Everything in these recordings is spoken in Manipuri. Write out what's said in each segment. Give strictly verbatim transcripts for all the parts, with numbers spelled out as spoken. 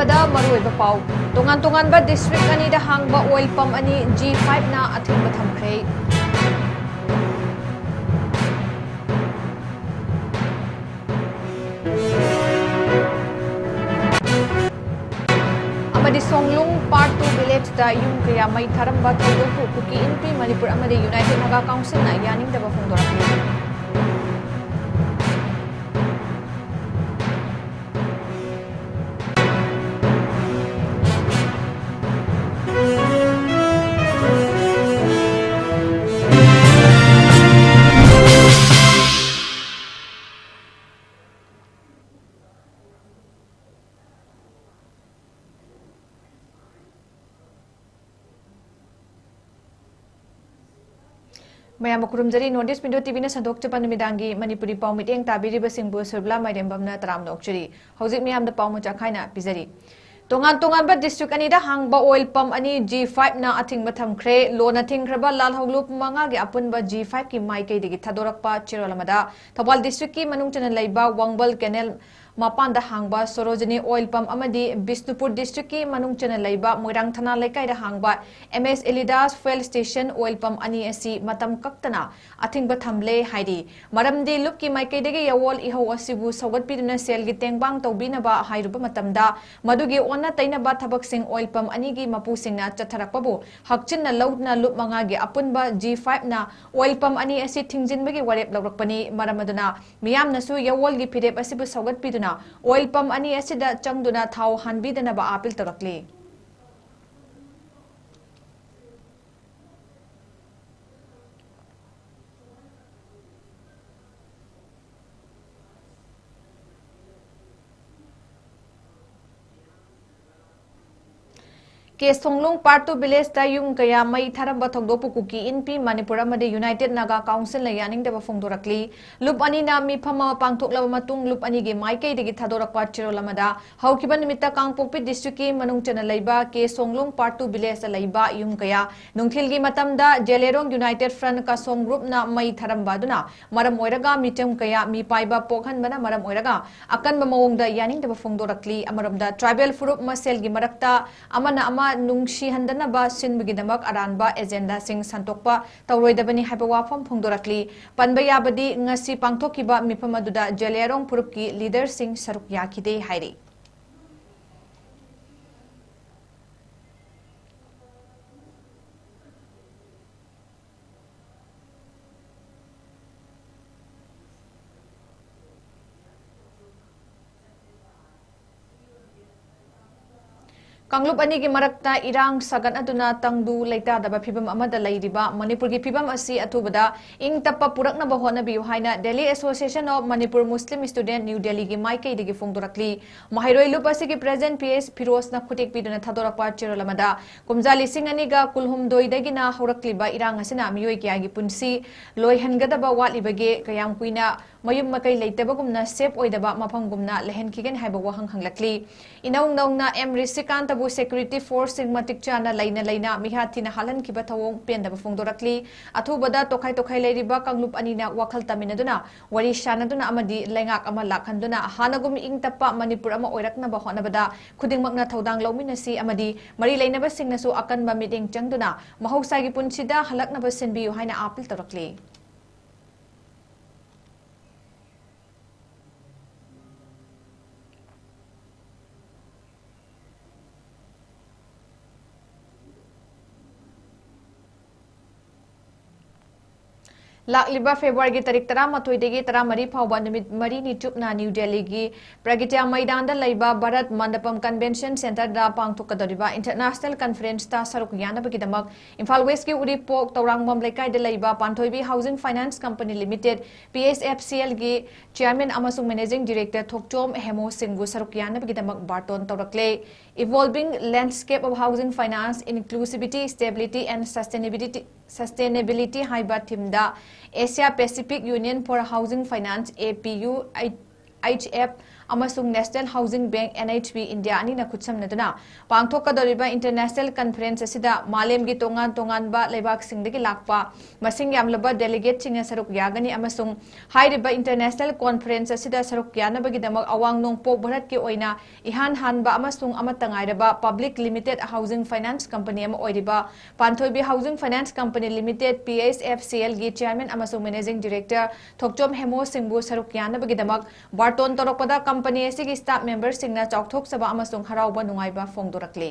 ꯕꯗ ꯃꯔꯨꯑꯣꯏꯕ ꯄꯥꯎ꯫ ꯇꯣꯉꯥꯟ ꯇꯣꯉꯥꯟꯕ district ꯑꯅꯤꯗ ꯍꯥꯡꯕ oil pump ꯑꯅꯤ G five ꯅ ꯑꯊꯤꯡꯕ ꯊꯝꯈ꯭ꯔꯦ꯫ ꯑꯃꯗꯤ ꯁꯣꯡꯂꯨꯡ Part two village ꯇ ꯌꯨꯝ ꯀꯌꯥ ꯃꯩ ꯊꯥꯔꯝꯕ ꯊꯧꯗꯣꯛꯄꯨ ꯀꯨꯀꯤ ꯏꯟꯄꯤ ꯃꯅꯤꯄꯨꯔ ꯑꯃꯗꯤ United Naga Council ꯅ ꯌꯥꯅꯤꯡꯗꯕ ꯐꯣꯡꯗꯣꯔꯛꯂꯤ꯫ ꯃꯌꯥꯝꯕꯨ ꯈꯨꯔꯨꯝꯖꯔꯤ꯫ North East Window T V ꯅ ꯁꯟꯗꯣꯛꯆꯕ ꯅꯨꯃꯤꯗꯥꯡꯒꯤ ꯃꯅꯤꯄꯨꯔꯤ ꯄꯥꯎ ꯃꯤꯠꯌꯦꯡ ꯇꯥꯕꯤꯔꯤꯕꯁꯤꯡꯕꯨ ꯁꯨꯔꯕꯂꯥ ꯃꯥꯏꯔꯦꯝꯕꯝꯅ ꯇꯔꯥꯝꯅ ꯑꯣꯛꯆꯔꯤ꯫ ꯍꯧꯖꯤꯛ ꯃꯤꯌꯥꯝꯗ ꯄꯥꯎ ꯃꯆꯥ ꯈꯥꯏꯅ ꯄꯤꯖꯔꯤ꯫ ꯇꯣꯉꯥꯟ ꯇꯣꯉꯥꯟꯕ district ꯑꯅꯤꯗ ꯍꯥꯡꯕ oil pump ꯑꯅꯤ G five ꯅ ꯑꯊꯤꯡꯕ ꯊꯝꯈ꯭ꯔꯦ꯫ ꯂꯣꯟꯅ ꯊꯤꯡꯈ꯭ꯔꯕ ꯂꯥꯜꯍꯧꯂꯨꯞ ꯃꯉꯥꯒꯤ ꯑꯄꯨꯟꯕ G five ꯀꯤ ꯃꯥꯏꯀꯩꯗꯒꯤ ꯊꯥꯗꯣꯔꯛꯄ ꯆꯦꯔꯣꯜ ꯑꯃꯗ ꯊꯧꯕꯥꯜ district ꯀꯤ ꯃꯅꯨꯡ ꯆꯟꯅ ꯂꯩꯕ ꯋꯥꯡꯕꯜ canal ꯃꯄꯥꯟꯗ ꯍꯥꯡꯕ ꯁꯣꯔꯣꯖꯤꯅꯤ oil pump ꯑꯃꯗꯤ ꯕꯤꯁꯅꯨꯄꯨꯔ district ꯀꯤ ꯃꯅꯨꯡ ꯆꯟꯅ ꯂꯩꯕ ꯃꯣꯏꯔꯥꯡ ꯊꯅꯥ ꯂꯩꯀꯥꯏꯗ ꯍꯥꯡꯕ M S ꯑꯦꯂꯤꯗꯥꯁ fuel station oil pump ꯑꯅꯤ ꯑꯁꯤ ꯃꯇꯝ ꯀꯛꯇꯅ ꯑꯊꯤꯡꯕ ꯊꯝꯂꯦ ꯍꯥꯏꯔꯤ꯫ ꯃꯔꯝꯗꯤ ꯂꯨꯞꯀꯤ ꯃꯥꯏꯀꯩꯗꯒꯤ ꯌꯥꯋꯣꯜ ꯏꯍꯧ ꯑꯁꯤꯕꯨ ꯁꯧꯒꯠꯄꯤꯗꯨꯅ ꯁꯦꯜꯒꯤ ꯇꯦꯡꯕꯥꯡ ꯇꯧꯕꯤꯅꯕ ꯍꯥꯏꯔꯨꯕ ꯃꯇꯝꯗ ꯃꯗꯨꯒꯤ ꯑꯣꯟꯅ ꯇꯩꯅꯕ ꯊꯕꯛꯁꯤꯡ oil pump ꯑꯅꯤꯒꯤ ꯃꯄꯨꯁꯤꯡꯅ ꯆꯠꯊꯔꯛꯄꯕꯨ ꯍꯛꯆꯤꯟꯅ ꯂꯧꯗꯨꯅ ꯂꯨꯞ ꯃꯉꯥꯒꯤ ꯑꯄꯨꯟꯕ G five ꯅ oil pump ꯑꯅꯤ ꯑꯁꯤ ꯊꯤꯡꯖꯤꯟꯕꯒꯤ ꯋꯥꯔꯦꯞ ꯂꯧꯔꯛꯄꯅꯤ꯫ ꯃꯔꯝ ꯑꯗꯨꯅ ꯃꯤꯌꯥꯝꯅꯁꯨ ꯌꯥꯋꯣꯜꯒꯤ ꯐꯤꯔꯦꯞ ꯑꯁꯤꯕꯨ ꯁꯧꯒꯠꯄꯤꯗꯨꯅ oil pump ꯑꯅꯤ ꯑꯁꯤꯗ ꯆꯪꯗꯨꯅ ꯊꯥꯎ ꯍꯥꯟꯕꯤꯗꯅꯕ ꯑꯥꯄꯤꯜ ꯇꯧꯔꯛꯂꯤ꯫ ꯀꯦ ꯁꯣꯡꯂꯨꯡ Part two Village ꯇ ꯌꯨꯝ ꯀꯌꯥ ꯃꯩ ꯊꯥꯔꯝꯕ ꯊꯧꯗꯣꯛꯄꯨ ꯀꯨꯀꯤ ꯏꯟꯄꯤ ꯃꯅꯤꯄꯨꯔ ꯑꯃꯗꯤ United Naga Council ꯅ ꯌꯥꯅꯤꯡꯗꯕ ꯐꯣꯡꯗꯣꯔꯛꯂꯤ꯫ ꯂꯨꯞ ꯑꯅꯤꯅ ꯃꯤꯐꯝ ꯑꯃ ꯄꯥꯡꯊꯣꯛꯂꯕ ꯃꯇꯨꯡ ꯂꯨꯞ ꯑꯅꯤꯒꯤ ꯃꯥꯏꯀꯩꯗꯒꯤ ꯊꯥꯗꯣꯔꯛꯄ ꯆꯦꯔꯣꯜ ꯑꯃꯗ, ꯍꯧꯈꯤꯕ ꯅꯨꯃꯤꯠꯇ ꯀꯥꯡꯄꯣꯛꯄꯤ district ꯀꯤ ꯃꯅꯨꯡ ꯆꯟꯅ ꯂꯩꯕ ꯀꯦ ꯁꯣꯡꯂꯨꯡ Part two Village ꯇ ꯂꯩꯕ ꯌꯨꯝ ꯀꯌꯥ ꯅꯨꯡꯊꯤꯜꯒꯤ ꯃꯇꯝꯗ ꯖꯦꯂꯦꯔꯣꯡ United Front ꯀꯥꯁꯣꯡ group ꯅ ꯃꯩ ꯊꯥꯔꯝꯕ ꯑꯗꯨꯅ ꯃꯔꯝ ꯑꯣꯏꯔꯒ ꯃꯤꯆꯝ ꯀꯌꯥ ꯃꯤꯄꯥꯏꯕ ꯄꯣꯛꯍꯟꯕꯅ ꯃꯔꯝ ꯑꯣꯏꯔꯒ ꯑꯀꯟꯕ ꯃꯑꯣꯡꯗ ꯌꯥꯅꯤꯡꯗꯕ ꯐꯣꯡꯗꯣꯔꯛꯂꯤ꯫ ꯑꯃꯔꯣꯝꯗ, tribal ꯐꯨꯔꯨꯞ ꯃꯁꯦꯜꯒꯤ ꯃꯔꯛꯇ ꯑꯃꯅ ꯑꯃ ꯅꯨꯡꯁꯤꯍꯟꯗꯅꯕ ꯁꯤꯟꯕꯒꯤꯗꯃꯛ ꯑꯔꯥꯟꯕ agenda ꯁꯤꯡ ꯁꯟꯗꯣꯛꯄ ꯇꯧꯔꯣꯏꯗꯕꯅꯤ ꯍꯥꯏꯕ ꯋꯥꯐꯝ ꯐꯣꯡꯗꯣꯔꯛꯂꯤ꯫ ꯄꯟꯕ ꯌꯥꯕꯗꯤ, ꯉꯁꯤ ꯄꯥꯡꯊꯣꯛꯈꯤꯕ ꯃꯤꯐꯝ ꯑꯗꯨꯗ ꯖꯦꯂꯤꯌꯥꯔꯣꯡ ꯐꯨꯔꯨꯞꯀꯤ leader ꯁꯤꯡ ꯁꯔꯨꯛ ꯌꯥꯈꯤꯗꯦ ꯍꯥꯏꯔꯤ꯫ ꯀꯥꯡꯂꯨꯞ ꯑꯅꯤꯒꯤ ꯃꯔꯛꯇ ꯏꯔꯥꯡ ꯁꯥꯒꯠꯅꯗꯨꯅ ꯇꯪꯗꯨ ꯂꯩꯇꯥꯗꯕ ꯐꯤꯚꯝ ꯑꯃꯗ ꯂꯩꯔꯤꯕ ꯃꯅꯤꯄꯨꯔꯒꯤ ꯐꯤꯚꯝ ꯑꯁꯤ ꯑꯊꯨꯕꯗ ꯏꯪ ꯇꯞꯄ ꯄꯨꯔꯛꯅꯕ ꯍꯣꯠꯅꯕꯤꯌꯨ ꯍꯥꯏꯅ Delhi Association of Manipur Muslim Student, New Delhi ꯒꯤ ꯃꯥꯏꯀꯩꯗꯒꯤ ꯐꯣꯡꯗꯣꯔꯛꯂꯤ꯫ ꯃꯍꯩꯔꯣꯏ ꯂꯨꯞ ꯑꯁꯤꯒꯤ president ꯄꯤ ꯑꯦꯁ ꯐꯤꯔꯣꯖꯅ ꯈꯨꯠꯌꯦꯛ ꯄꯤꯗꯨꯅ ꯊꯥꯗꯣꯔꯛꯄ ꯆꯦꯔꯣꯜ ꯑꯃꯗ, ꯀꯨꯝꯖꯥ ꯂꯤꯁꯤꯡ ꯑꯅꯤꯒ ꯀꯨꯟꯍꯨꯝꯗꯣꯏꯗꯒꯤꯅ ꯍꯧꯔꯛꯂꯤꯕ ꯏꯔꯥꯡ ꯑꯁꯤꯅ ꯃꯤꯑꯣꯏ ꯀꯌꯥꯒꯤ ꯄꯨꯟꯁꯤ ꯂꯣꯏꯍꯟꯒꯗꯕ ꯋꯥꯠꯂꯤꯕꯒꯦ? ꯀꯌꯥꯝ ꯀꯨꯏꯅ ꯃꯌꯨꯝ ꯃꯀꯩ ꯂꯩꯇꯕꯒꯨꯝꯅ safe ꯑꯣꯏꯗꯕ ꯃꯐꯝꯒꯨꯝꯅ ꯂꯩꯍꯟꯈꯤꯒꯅꯤ ꯍꯥꯏꯕ ꯋꯥꯍꯪ ꯍꯪꯂꯛꯂꯤ꯫ ꯏꯅꯧ ꯅꯧꯅ ꯑꯦꯝ ꯔꯤꯁꯤꯀꯥꯟꯇꯕꯨ security force ꯁꯤꯡ ꯃꯇꯤꯛ ꯆꯥꯅ ꯂꯩꯅ ꯂꯩꯅ ꯃꯤꯍꯥꯠ ꯊꯤꯅ ꯍꯥꯠꯍꯟꯈꯤꯕ ꯊꯧꯑꯣꯡ ꯄꯦꯟꯗꯕ ꯐꯣꯡꯗꯣꯔꯛꯂꯤ꯫ ꯑꯊꯨꯕꯗ ꯇꯣꯈꯥꯏ ꯇꯣꯈꯥꯏ ꯂꯩꯔꯤꯕ ꯀꯥꯡꯂꯨꯞ ꯑꯅꯤꯅ ꯋꯥꯈꯜ ꯇꯥꯃꯤꯟꯅꯗꯨꯅ, ꯋꯥꯔꯤ ꯁꯥꯟꯅꯗꯨꯅ ꯑꯃꯗꯤ ꯂꯩꯉꯥꯛ ꯑꯃ ꯂꯥꯛꯍꯟꯗꯨꯅ ꯍꯥꯟꯅꯒꯨꯝ ꯏꯪ ꯇꯞꯄ ꯃꯅꯤꯄꯨꯔ ꯑꯃ ꯑꯣꯏꯔꯛꯅꯕ ꯍꯣꯠꯅꯕꯗ ꯈꯨꯗꯤꯡꯃꯛꯅ ꯊꯧꯗꯥꯡ ꯂꯧꯃꯤꯟꯅꯁꯤ ꯑꯃꯗꯤ ꯃꯔꯤ ꯂꯩꯅꯕꯁꯤꯡꯅꯁꯨ ꯑꯀꯟꯕ ꯃꯤꯠꯌꯦꯡ ꯆꯪꯗꯨꯅ ꯃꯍꯧꯁꯥꯒꯤ ꯄꯨꯟꯁꯤꯗ ꯍꯜꯂꯛꯅꯕ ꯁꯤꯟꯕꯤꯌꯨ ꯍꯥꯏꯅ appeal ꯇꯧꯔꯛꯂꯤ꯫ ꯂꯥꯛꯂꯤꯕ ꯐꯦꯕ꯭ꯔꯨꯋꯥꯔꯤꯒꯤ ꯇꯥꯔꯤꯛ ꯇꯔꯥꯃꯥꯊꯣꯏꯗꯒꯤ ꯇꯔꯥꯃꯔꯤ ꯐꯥꯎꯕ ꯅꯨꯃꯤꯠ ꯃꯔꯤꯅꯤ ꯆꯨꯞꯅ ꯅ꯭ꯌꯨ ꯗꯦꯜꯂꯤꯒꯤ ꯄ꯭ꯔꯒꯇ꯭ꯌ ꯃꯩꯗꯥꯟꯗ ꯂꯩꯕ ꯚꯥꯔꯠ ꯃꯟꯗꯄꯝ ꯀꯟꯚꯦꯟꯁꯟ ꯁꯦꯟꯇꯔꯗ ꯄꯥꯡꯊꯣꯛꯀꯗꯧꯔꯤꯕ ꯏꯟꯇꯔꯅꯦꯁꯅꯦꯜ ꯀꯟꯐꯔꯦꯟꯁꯇ ꯁꯔꯨꯛ ꯌꯥꯅꯕꯒꯤꯗꯃꯛ ꯏꯝꯐꯥꯜ ꯋꯦꯁꯀꯤ ꯎꯔꯤꯄꯣꯛ ꯇꯧꯔꯥꯡꯕꯝ ꯂꯩꯀꯥꯏꯗ ꯂꯩꯕ Panthoibi housing finance company limited, P S F C ꯑꯦꯜꯒꯤ ꯆꯦꯌꯔꯃꯦꯟ ꯑꯃꯁꯨꯡ ꯃꯦꯅꯦꯖꯤꯡ ꯗꯤꯔꯦꯛꯇꯔ ꯊꯣꯛꯆꯣꯝ ꯍꯦꯃꯣ ꯁꯤꯡꯕꯨ ꯁꯔꯨꯛ ꯌꯥꯅꯕꯒꯤꯗꯃꯛ ꯕꯥꯔꯇꯣꯟ ꯇꯧꯔꯛꯂꯦ꯫ Evolving Landscape of Housing Finance, Inclusivity, Stability and Sustainability, Sustainability ꯍꯥꯏꯕ ꯊꯤꯝꯗ Asia Pacific Union for Housing Finance, A P U H F, ꯑꯃꯁꯨꯡ National Housing Bank, N H B, India ꯑꯅꯤꯅ ꯈꯨꯠꯁꯝꯅꯗꯨꯅ ꯄꯥꯡꯊꯣꯛꯀꯗꯧꯔꯤꯕ ꯏꯟꯇꯔꯅꯦꯁꯅꯦꯜ ꯀꯟꯐꯔꯦꯟꯁ ꯑꯁꯤꯗ ꯃꯥꯂꯦꯝꯒꯤ ꯇꯣꯉꯥꯟ ꯇꯣꯉꯥꯟꯕ ꯂꯩꯕꯥꯛꯁꯤꯡꯗꯒꯤ ꯂꯥꯛꯄ ꯃꯁꯤꯡ ꯌꯥꯝꯂꯕ ꯗꯦꯂꯤꯒꯦꯠꯁꯤꯡꯅ ꯁꯔꯨꯛ ꯌꯥꯒꯅꯤ ꯑꯃꯁꯨꯡ ꯍꯥꯏꯔꯤꯕ ꯏꯟꯇꯔꯅꯦꯁꯅꯦꯜ ꯀꯣꯟꯐꯔꯦꯟꯁ ꯑꯁꯤꯗ ꯁꯔꯨꯛ ꯌꯥꯅꯕꯒꯤꯗꯃꯛ ꯑꯋꯥꯡ ꯅꯣꯡꯄꯣꯛ ꯚꯥꯔꯠꯀꯤ ꯑꯣꯏꯅ ꯏꯍꯥꯟ ꯍꯥꯟꯕ ꯑꯃꯁꯨꯡ ꯑꯃꯠꯇ ꯉꯥꯏꯔꯕ public limited housing finance company ꯑꯃ ꯑꯣꯏꯔꯤꯕ Panthoibi housing finance company limited, P S F C L ꯒꯤ ꯆꯦꯌꯔꯃꯦꯟ ꯑꯃꯁꯨꯡ ꯃꯦꯅꯦꯖꯤꯡ ꯗꯤꯔꯦꯛꯇꯔ ꯊꯣꯛꯆꯣꯝ ꯍꯦꯃꯣ ꯁꯤꯡꯕꯨ ꯁꯔꯨꯛ ꯌꯥꯅꯕꯒꯤꯗꯃꯛ ꯕꯥꯔꯇꯣꯟ ꯇꯧꯔꯛꯄꯗ ꯀꯝꯄꯅꯤ ꯑꯁꯤꯒꯤ ꯁ꯭ꯇꯥꯐ ꯃꯦꯝꯕꯔꯁꯤꯡꯅ ꯆꯥꯎꯊꯣꯛꯆꯕ ꯑꯃꯁꯨꯡ ꯍꯔꯥꯎꯕ ꯅꯨꯡꯉꯥꯏꯕ ꯐꯣꯡꯗꯣꯔꯛꯂꯤ꯫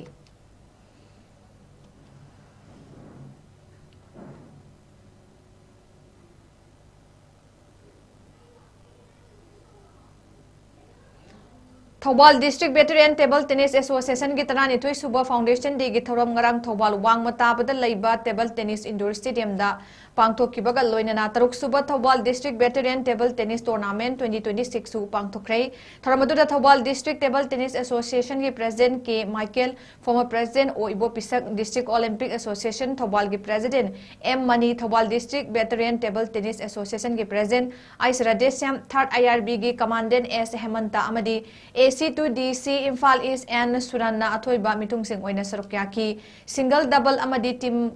Thoubal district veteran table tennis ꯑꯦꯁꯣꯁꯤꯌꯦꯁꯟꯒꯤ ꯇꯔꯥꯅꯤꯊꯣꯏ ꯁꯨꯕ ꯐꯥꯎꯟꯗꯦꯁꯟ ꯗꯦꯒꯤ ꯊꯧꯔꯝ ꯉꯔꯥꯡ ꯊꯧꯕꯥꯜ ꯋꯥꯡꯃ ꯇꯥꯕꯗ ꯂꯩꯕ ꯇꯦꯕꯜ ꯇꯦꯅꯤꯁ ꯏꯟꯗꯣꯔ ꯁ꯭ꯇꯦꯗꯤꯌꯝꯗ ꯄꯥꯡꯊꯣꯛꯈꯤꯕꯒ ꯂꯣꯏꯅꯅ ꯇꯔꯨꯛ ꯁꯨꯕ Thoubal district veteran table tennis tournament twenty twenty-six ꯁꯨ ꯄꯥꯡꯊꯣꯛꯈ꯭ꯔꯦ꯫ ꯊꯧꯔꯝ ꯑꯗꯨꯗ ꯊꯧꯕꯥꯜ ꯗꯤꯁꯇ꯭ꯔꯤꯛ ꯇꯦꯕꯜ ꯇꯦꯅꯤꯁ ꯑꯦꯁꯣꯁꯤꯌꯦꯁꯟꯒꯤ president K Michael, former president O Ibopishak, district Olympic association ꯊꯧꯕꯥꯜꯒꯤ president M Mani, Thoubal district veteran table tennis ꯑꯦꯁꯣꯁꯤꯌꯦꯁꯟꯒꯤ ꯄ꯭ꯔꯦꯁꯤꯗꯦꯟꯠ ꯑꯩꯁ ꯔꯥꯙꯦꯁ꯭ꯌꯥꯝ, ꯊꯥꯔꯠ ꯑꯥꯏ ꯑꯥꯔ ꯕꯤꯒꯤ ꯀꯃꯥꯟꯗꯦꯟꯠ ꯑꯦꯁ ꯍꯦꯃꯟꯇ ꯑꯃꯗꯤ ꯑꯦ ꯁꯤ ꯇꯨ ꯗꯤ ꯁꯤ ꯏꯝꯐꯥꯜ ꯏꯁ ꯑꯦꯟ ꯁꯨꯔꯟꯅ ꯑꯊꯣꯏꯕ ꯃꯤꯊꯨꯡꯁꯤꯡ ꯑꯣꯏꯅ ꯁꯔꯨꯛ ꯌꯥꯈꯤ꯫ ꯁꯤꯡꯒꯜ, ꯗꯕꯜ ꯑꯃꯗꯤ ꯇꯤꯝ,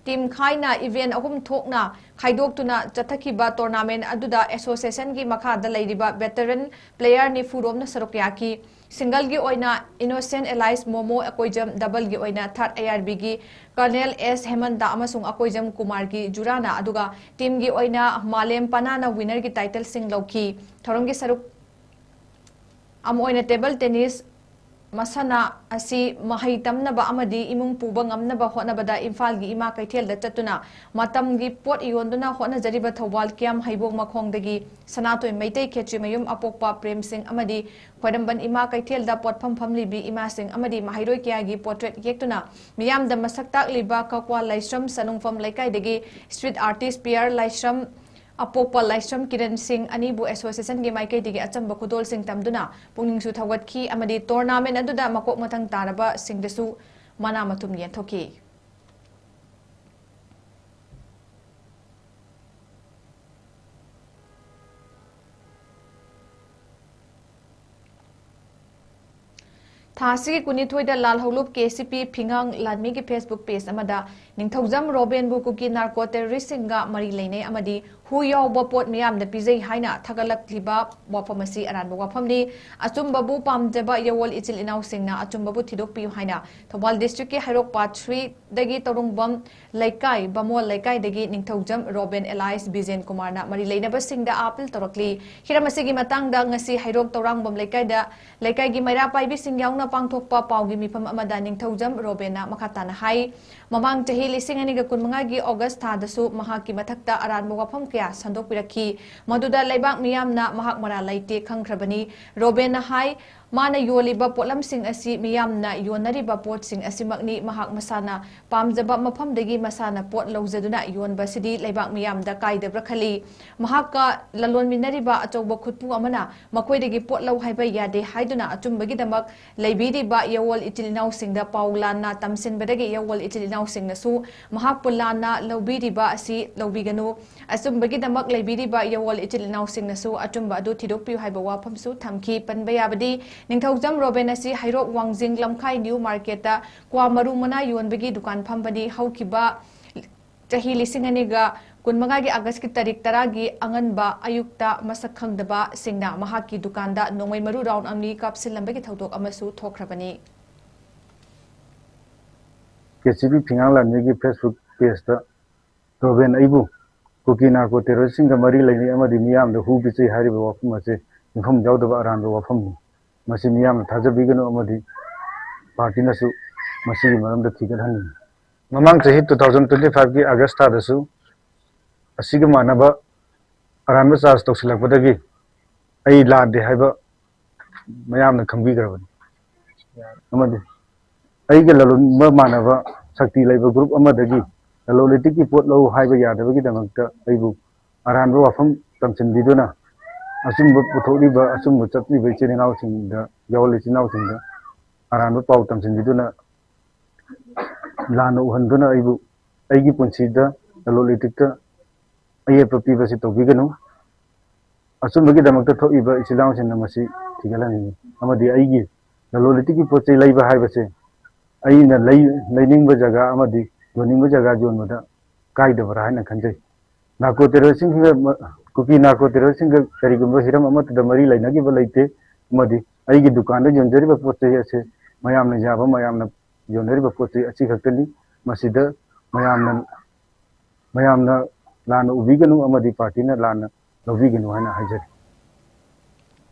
ꯇꯤꯝ ꯈꯥꯏꯅ ꯏꯚꯦꯟꯠ ꯑꯍꯨꯝ ꯊꯣꯛꯅ ꯈꯥꯏꯗꯣꯛꯇꯨꯅ ꯆꯠꯊꯈꯤꯕ ꯇꯣꯔꯅꯥꯃꯦꯟꯠ ꯑꯗꯨꯗ ꯑꯦꯁꯣꯁꯤꯌꯦꯁꯟꯒꯤ ꯃꯈꯥꯗ ꯂꯩꯔꯤꯕ ꯚꯦꯇꯔꯟ ꯄ꯭ꯂꯦꯌꯔ ꯅꯤꯐꯨ ꯔꯣꯝꯅ ꯁꯔꯨꯛ ꯌꯥꯈꯤ꯫ ꯁꯤꯡꯒꯜꯒꯤ ꯑꯣꯏꯅ ꯏꯅꯣꯁꯦꯟꯠ ꯑꯦꯂꯥꯏꯁ ꯃꯣꯃꯣ ꯑꯀꯣꯏꯖꯝ, ꯗꯕꯜꯒꯤ ꯑꯣꯏꯅ ꯊꯥꯔꯠ ꯑꯥꯏ ꯑꯥꯔ ꯕꯤꯒꯤ ꯀꯔꯅꯦꯜ ꯑꯦꯁ ꯍꯦꯃꯟꯇ ꯑꯃꯁꯨꯡ ꯑꯀꯣꯏꯖꯝ ꯀꯨꯃꯥꯔꯒꯤ ꯖꯨꯔꯥꯅ, ꯑꯗꯨꯒ ꯇꯤꯝꯒꯤ ꯑꯣꯏꯅ ꯃꯥꯂꯦꯝ ꯄꯅꯥꯅ ꯋꯤꯅꯔꯒꯤ ꯇꯥꯏꯇꯜꯁꯤꯡ ꯂꯧꯈꯤ꯫ ꯊꯧꯔꯝꯒꯤ ꯁꯔꯨꯛ ꯑꯃ ꯑꯣꯏꯅ ꯇꯦꯕꯜ ꯇꯦꯅꯤꯁ ꯃꯁꯥꯟꯅ ꯑꯁꯤ ꯃꯍꯩ ꯇꯝꯅꯕ ꯑꯃꯗꯤ ꯏꯃꯨꯡ ꯄꯨꯕ ꯉꯝꯅꯕ ꯍꯣꯠꯅꯕꯗ ꯏꯝꯐꯥꯜꯒꯤ ꯏꯃꯥ ꯀꯩꯊꯦꯜꯗ ꯆꯠꯇꯨꯅ ꯃꯇꯝꯒꯤ ꯄꯣꯠ ꯌꯣꯟꯗꯨꯅ ꯍꯣꯠꯅꯖꯔꯤꯕ ꯊꯧꯕꯥꯜ ꯀꯤꯌꯥꯝ ꯍꯩꯕꯣꯡ ꯃꯈꯣꯡꯗꯒꯤ ꯁꯅꯥꯇꯣꯏ ꯃꯩꯇꯩ ꯈꯦꯇ꯭ꯔꯤꯃꯌꯨꯝ ꯑꯄꯣꯛꯄ ꯄ꯭ꯔꯦꯝꯁꯤꯡ ꯑꯃꯗꯤ ꯈ꯭ꯋꯥꯏꯔꯝꯕꯟ ꯏꯃꯥ ꯀꯩꯊꯦꯜꯗ ꯄꯣꯠꯐꯝ ꯐꯝꯂꯤꯕꯤ ꯏꯃꯥꯁꯤꯡ ꯑꯃꯗꯤ ꯃꯍꯩꯔꯣꯏ ꯀꯌꯥꯒꯤ ꯄꯣꯔꯇ꯭ꯔꯦꯠ ꯌꯦꯛꯇꯨꯅ ꯃꯤꯌꯥꯝꯗ ꯃꯁꯛ ꯇꯥꯛꯂꯤꯕ ꯀꯛꯋꯥ ꯂꯥꯏꯁ꯭ꯔꯝ ꯆꯅꯨꯡꯐꯝ ꯂꯩꯀꯥꯏꯗꯒꯤ ꯁ꯭ꯇ꯭ꯔꯤꯠ ꯑꯥꯔꯇꯤꯁ ꯄꯤ ꯑꯥꯔ ꯂꯥꯏꯁ꯭ꯔꯝ, ꯑꯄꯣꯛꯄ ꯂꯥꯏꯁ꯭ꯔꯝ ꯀꯤꯔꯟ ꯁꯤꯡ ꯑꯅꯤꯕꯨ ꯑꯦꯁꯣꯁꯤꯌꯦꯁꯟꯒꯤ ꯃꯥꯏꯀꯩꯗꯒꯤ ꯑꯆꯝꯕ ꯈꯨꯗꯣꯜꯁꯤꯡ ꯇꯝꯗꯨꯅ ꯄꯨꯛꯅꯤꯡꯁꯨ ꯊꯧꯒꯠꯈꯤ ꯑꯃꯗꯤ ꯇꯣꯔꯅꯥꯃꯦꯟ ꯑꯗꯨꯗ ꯃꯀꯣꯛ ꯃꯊꯪ ꯇꯥꯔꯕꯁꯤꯡꯗꯁꯨ ꯃꯅꯥ ꯃꯊꯨꯝ ꯌꯦꯟꯊꯣꯛꯈꯤ꯫ ꯊꯥ ꯑꯁꯤꯒꯤ ꯀꯨꯟꯅꯤꯊꯣꯏꯗ ꯂꯥꯜꯍꯧꯂꯨꯞ ꯀꯦ ꯁꯤ ꯄꯤ ꯐꯤꯉꯥꯡ ꯂꯥꯟꯃꯤꯒꯤ Facebook page ꯑꯃꯗ ꯅꯤꯡꯊꯧꯖꯝ ꯔꯣꯕꯦꯟꯕꯨ ꯀꯨꯀꯤ ꯅꯥꯔꯀꯣ ꯇꯦꯔꯣꯔꯤꯁꯁꯤꯡꯒ ꯃꯔꯤ ꯂꯩꯅꯩ ꯑꯃꯗꯤ ꯍꯨ ꯌꯥꯎꯕ ꯄꯣꯠ ꯃꯤꯌꯥꯝꯗ ꯄꯤꯖꯩ ꯍꯥꯏꯅ ꯊꯥꯒꯠꯂꯛꯂꯤꯕ ꯋꯥꯐꯝ ꯑꯁꯤ ꯑꯔꯥꯟꯕ ꯋꯥꯐꯝꯅꯤ꯫ ꯑꯆꯨꯝꯕꯕꯨ ꯄꯥꯝꯖꯕ ꯌꯥꯋꯣꯜ ꯏꯆꯤꯜ ꯏꯅꯥꯎꯁꯤꯡꯅ ꯑꯆꯨꯝꯕꯕꯨ ꯊꯤꯗꯣꯛꯄꯤꯌꯨ ꯍꯥꯏꯅ ꯊꯧꯕꯥꯜ district ꯀꯤ ꯍꯩꯔꯣꯛ part three ꯗꯒꯤ ꯇꯧꯔꯨꯡꯕꯝ ꯂꯩꯀꯥꯏ, ꯕꯥꯃꯣꯜ ꯂꯩꯀꯥꯏꯗꯒꯤ ꯅꯤꯡꯊꯧꯖꯝ ꯔꯣꯕꯦꯟ alias ꯕꯤꯖꯦꯟ ꯀꯨꯃꯥꯔꯅ ꯃꯔꯤ ꯂꯩꯅꯕꯁꯤꯡꯗ ꯑꯥꯄꯤꯜ ꯇꯧꯔꯛꯂꯤ꯫ ꯍꯤꯔꯝ ꯑꯁꯤꯒꯤ ꯃꯇꯥꯡꯗ ꯉꯁꯤ ꯍꯩꯔꯣꯛ ꯇꯧꯔꯥꯡꯕꯝ ꯂꯩꯀꯥꯏꯗ ꯂꯩꯀꯥꯏꯒꯤ ꯃꯩꯔꯥ ꯄꯥꯏꯕꯤꯁꯤꯡ ꯌꯥꯎꯅ ꯄꯥꯡꯊꯣꯛꯄ ꯄꯥꯎꯒꯤ ꯃꯤꯐꯝ ꯑꯃꯗ ꯅꯤꯡꯊꯧꯖꯝ ꯔꯣꯕꯦꯟꯅ ꯃꯈꯥ ꯇꯥꯅ ꯍꯥꯏ, ꯃꯃꯥꯡ ꯆꯍꯤ ꯂꯤꯁꯤꯡ ꯑꯅꯤꯒ ꯀꯨꯟꯃꯉꯥꯒꯤ August ꯊꯥꯗꯁꯨ ꯃꯍꯥꯛꯀꯤ ꯃꯊꯛꯇ ꯑꯔꯥꯟꯕ ꯋꯥꯐꯝ ꯀꯌꯥ ꯁꯟꯗꯣꯛꯄꯤꯔꯛꯈꯤ꯫ ꯃꯗꯨꯗ ꯂꯩꯕꯥꯛ ꯃꯤꯌꯥꯝꯅ ꯃꯍꯥꯛ ꯃꯔꯥꯜ ꯂꯩꯇꯦ ꯈꯪꯈ꯭ꯔꯕꯅꯤ꯫ ꯔꯣꯕꯦꯟꯅ ꯍꯥꯏ, ꯃꯥꯅ ꯌꯣꯜꯂꯤꯕ ꯄꯣꯠꯂꯝꯁꯤꯡ ꯑꯁꯤ ꯃꯤꯌꯥꯝꯅ ꯌꯣꯟꯅꯔꯤꯕ ꯄꯣꯠꯁꯤꯡ ꯑꯁꯤꯃꯛꯅꯤ꯫ ꯃꯍꯥꯛ ꯃꯁꯥꯅ ꯄꯥꯝꯖꯕ ꯃꯐꯝꯗꯒꯤ ꯃꯁꯥꯅ ꯄꯣꯠ ꯂꯧꯖꯗꯨꯅ ꯌꯣꯟꯕꯁꯤꯗꯤ ꯂꯩꯕꯥꯛ ꯃꯤꯌꯥꯝꯗ ꯀꯥꯏꯗꯕ꯭ꯔꯥ ꯈꯜꯂꯤ꯫ ꯃꯍꯥꯛꯀ ꯂꯂꯣꯟꯃꯤꯟꯅꯔꯤꯕ ꯑꯆꯧꯕ ꯈꯨꯠꯄꯨ ꯑꯃꯅ ꯃꯈꯣꯏꯗꯒꯤ ꯄꯣꯠ ꯂꯧ ꯍꯥꯏꯕ ꯌꯥꯗꯦ ꯍꯥꯏꯗꯨꯅ ꯑꯆꯨꯝꯕꯒꯤꯗꯃꯛ ꯂꯩꯕꯤꯔꯤꯕ ꯌꯥꯋꯣꯜ ꯏꯆꯤꯜ ꯏꯅꯥꯎꯁꯤꯡꯗ ꯄꯥꯎ ꯂꯥꯟꯅ ꯇꯝꯁꯤꯟꯕꯗꯒꯤ ꯌꯥꯋꯣꯜ ꯏꯆꯤꯜ ꯏꯅꯥꯎꯁꯤꯡꯅꯁꯨ ꯃꯍꯥꯛꯄꯨ ꯂꯥꯟꯅ ꯂꯧꯕꯤꯔꯤꯕ ꯑꯁꯤ ꯂꯧꯕꯤꯒꯅꯨ꯫ ꯑꯆꯨꯝꯕꯒꯤꯗꯃꯛ ꯂꯩꯕꯤꯔꯤꯕ ꯌꯥꯋꯣꯜ ꯏꯆꯤꯜ ꯏꯅꯥꯎꯁꯤꯡꯅꯁꯨ ꯑꯆꯨꯝꯕ ꯑꯗꯨ ꯊꯤꯗꯣꯛꯄꯤꯌꯨ ꯍꯥꯏꯕ ꯋꯥꯐꯝꯁꯨ ꯊꯝꯈꯤ꯫ ꯄꯟꯕ ꯌꯥꯕꯗꯤ, ꯅꯤꯡꯊꯧꯖꯝ ꯔꯣꯕꯦꯟ ꯑꯁꯤ ꯍꯩꯔꯣꯛ ꯋꯥꯡꯖꯤꯡ ꯂꯝꯈꯥꯏ ꯅ꯭ꯌꯨ ꯃꯥꯔꯀꯦꯠꯇ ꯀ꯭ꯋꯥ ꯃꯔꯨ ꯃꯅꯥ ꯌꯣꯟꯕꯒꯤ ꯗꯨꯀꯥꯟ ꯐꯝꯕꯅꯤ꯫ ꯍꯧꯈꯤꯕ ꯆꯍꯤ ꯂꯤꯁꯤꯡ ꯑꯅꯤꯒ ꯀꯨꯟꯃꯉꯥꯒꯤ August ꯀꯤ ꯇꯥꯔꯤꯛ ꯇꯔꯥꯒꯤ ꯑꯉꯟꯕ ꯑꯌꯨꯛꯇ ꯃꯁꯛ ꯈꯪꯗꯕꯁꯤꯡꯅ ꯃꯍꯥꯛꯀꯤ ꯗꯨꯀꯥꯟꯗ ꯅꯣꯡꯃꯩ ꯃꯔꯨ round ꯑꯅꯤ ꯀꯥꯞꯁꯤꯜꯂꯝꯕꯒꯤ ꯊꯧꯗꯣꯛ ꯑꯃꯁꯨ ꯊꯣꯛꯈ꯭ꯔꯕꯅꯤ꯫ ꯀꯦ ꯁꯤ ꯄꯤ ꯐꯤꯉꯥꯡ ꯂꯥꯟꯃꯤꯒꯤ Facebook page ꯇ ꯔꯣꯕꯦꯟ ꯑꯩꯕꯨ ꯀꯨꯀꯤ ꯅꯥꯔꯀꯣ ꯇꯦꯔꯣꯔꯤꯁꯁꯤꯡꯒ ꯃꯔꯤ ꯂꯩꯅꯩ ꯑꯃꯗꯤ ꯃꯤꯌꯥꯝꯗ ꯍꯨ ꯄꯤꯖꯩ ꯍꯥꯏꯔꯤꯕ ꯋꯥꯐꯝ ꯑꯁꯤ ꯌꯨꯝꯐꯝ ꯌꯥꯎꯗꯕ ꯑꯔꯥꯟꯕ ꯋꯥꯐꯝꯅꯤ꯫ ꯃꯁꯤ ꯃꯤꯌꯥꯝꯅ ꯊꯥꯖꯕꯤꯒꯅꯨ ꯑꯃꯗꯤ ꯄꯥꯔꯇꯤꯅꯁꯨ ꯃꯁꯤꯒꯤ ꯃꯔꯝꯗ ꯊꯤꯒꯠꯍꯟꯅꯤꯡꯏ꯫ ꯃꯃꯥꯡ ꯆꯍꯤ two thousand twenty five ꯀꯤ ꯑꯥꯒꯁ ꯊꯥꯗꯁꯨ ꯑꯁꯤꯒ ꯃꯥꯟꯅꯕ ꯑꯔꯥꯟꯕ ꯆꯥꯔꯖ ꯇꯧꯁꯤꯜꯂꯛꯄꯗꯒꯤ ꯑꯩ ꯂꯥꯟꯗꯦ ꯍꯥꯏꯕ ꯃꯌꯥꯝꯅ ꯈꯪꯕꯤꯈ꯭ꯔꯕꯅꯤ꯫ ꯑꯃꯗꯤ ꯑꯩꯒ ꯂꯂꯣꯟꯕ ꯃꯥꯟꯅꯕ ꯁꯛꯇꯤ ꯂꯩꯕ ꯒ꯭ꯔꯨꯞ ꯑꯃꯗꯒꯤ ꯂꯂꯣꯟ ꯏꯇꯤꯛꯀꯤ ꯄꯣꯠ ꯂꯧ ꯍꯥꯏꯕ ꯌꯥꯗꯕꯒꯤꯗꯃꯛꯇ ꯑꯩꯕꯨ ꯑꯔꯥꯟꯕ ꯋꯥꯐꯝ ꯇꯝꯁꯤꯟꯕꯤꯗꯨꯅ ꯑꯆꯨꯝꯕ ꯄꯨꯊꯣꯛꯂꯤꯕ, ꯑꯆꯨꯝꯕ ꯆꯠꯂꯤꯕ ꯏꯆꯤꯜ ꯏꯅꯥꯎꯁꯤꯡꯗ, ꯌꯥꯑꯣꯜ ꯏꯆꯤꯜ ꯏꯅꯥꯎꯁꯤꯡꯗ ꯑꯔꯥꯟꯕ ꯄꯥꯎ ꯇꯝꯁꯤꯟꯕꯤꯗꯨꯅ ꯂꯥꯟꯅ ꯎꯍꯟꯗꯨꯅ ꯑꯩꯕꯨ, ꯑꯩꯒꯤ ꯄꯨꯟꯁꯤꯗ ꯂꯂꯣꯟ ꯏꯇꯤꯛꯇ ꯑꯌꯦꯠꯄ ꯄꯤꯕꯁꯤ ꯇꯧꯕꯤꯒꯅꯨ꯫ ꯑꯆꯨꯝꯕꯒꯤꯗꯃꯛꯇ ꯊꯣꯛꯏꯕ ꯏꯆꯤꯜ ꯏꯅꯥꯎꯁꯤꯡꯅ ꯃꯁꯤ ꯊꯤꯒꯠꯍꯟꯅꯤꯡꯏ꯫ ꯑꯃꯗꯤ ꯑꯩꯒꯤ ꯂꯂꯣꯟ ꯏꯇꯤꯛꯀꯤ ꯄꯣꯠ ꯆꯩ ꯂꯩꯕ ꯍꯥꯏꯕꯁꯦ ꯑꯩꯅ ꯂꯩ-, ꯂꯩꯅꯤꯡꯕ ꯖꯒꯥ ꯑꯃꯗꯤ ꯌꯣꯟꯅꯤꯡꯕ ꯖꯒꯥ ꯌꯣꯟꯕꯗ ꯀꯥꯏꯗꯕ꯭ꯔꯥ ꯍꯥꯏꯅ ꯈꯟꯖꯩ꯫ ꯅꯥꯔꯀꯣ ꯇꯦꯔꯣꯔꯤꯁꯁꯤꯡꯒ, ꯃ-, ꯀꯨꯀꯤ ꯅꯥꯔꯀꯣ ꯇꯦꯔꯣꯔꯤꯁꯁꯤꯡꯒ ꯀꯔꯤꯒꯨꯝꯕ ꯍꯤꯔꯝ ꯑꯃꯠꯇꯗ ꯃꯔꯤ ꯂꯩꯅꯈꯤꯕ ꯂꯩꯇꯦ, ꯑꯃꯗꯤ ꯑꯩꯒꯤ ꯗꯨꯀꯥꯟꯗ ꯌꯣꯟꯖꯔꯤꯕ ꯄꯣꯠ ꯆꯩ ꯑꯁꯦ ꯃꯌꯥꯝꯅ ꯌꯥꯕ, ꯃꯌꯥꯝꯅ ꯌꯣꯟꯅꯔꯤꯕ ꯄꯣꯠ ꯆꯩ ꯑꯁꯤ ꯈꯛꯇꯅꯤ꯫ ꯃꯁꯤꯗ ꯃꯌꯥꯝꯅ, ꯃꯌꯥꯝꯅ ꯂꯥꯟꯅ ꯎꯕꯤꯒꯅꯨ ꯑꯃꯗꯤ ꯄꯥꯔꯇꯤꯅ ꯂꯥꯟꯅ ꯂꯧꯕꯤꯒꯅꯨ ꯍꯥꯏꯅ ꯍꯥꯏꯖꯔꯤ꯫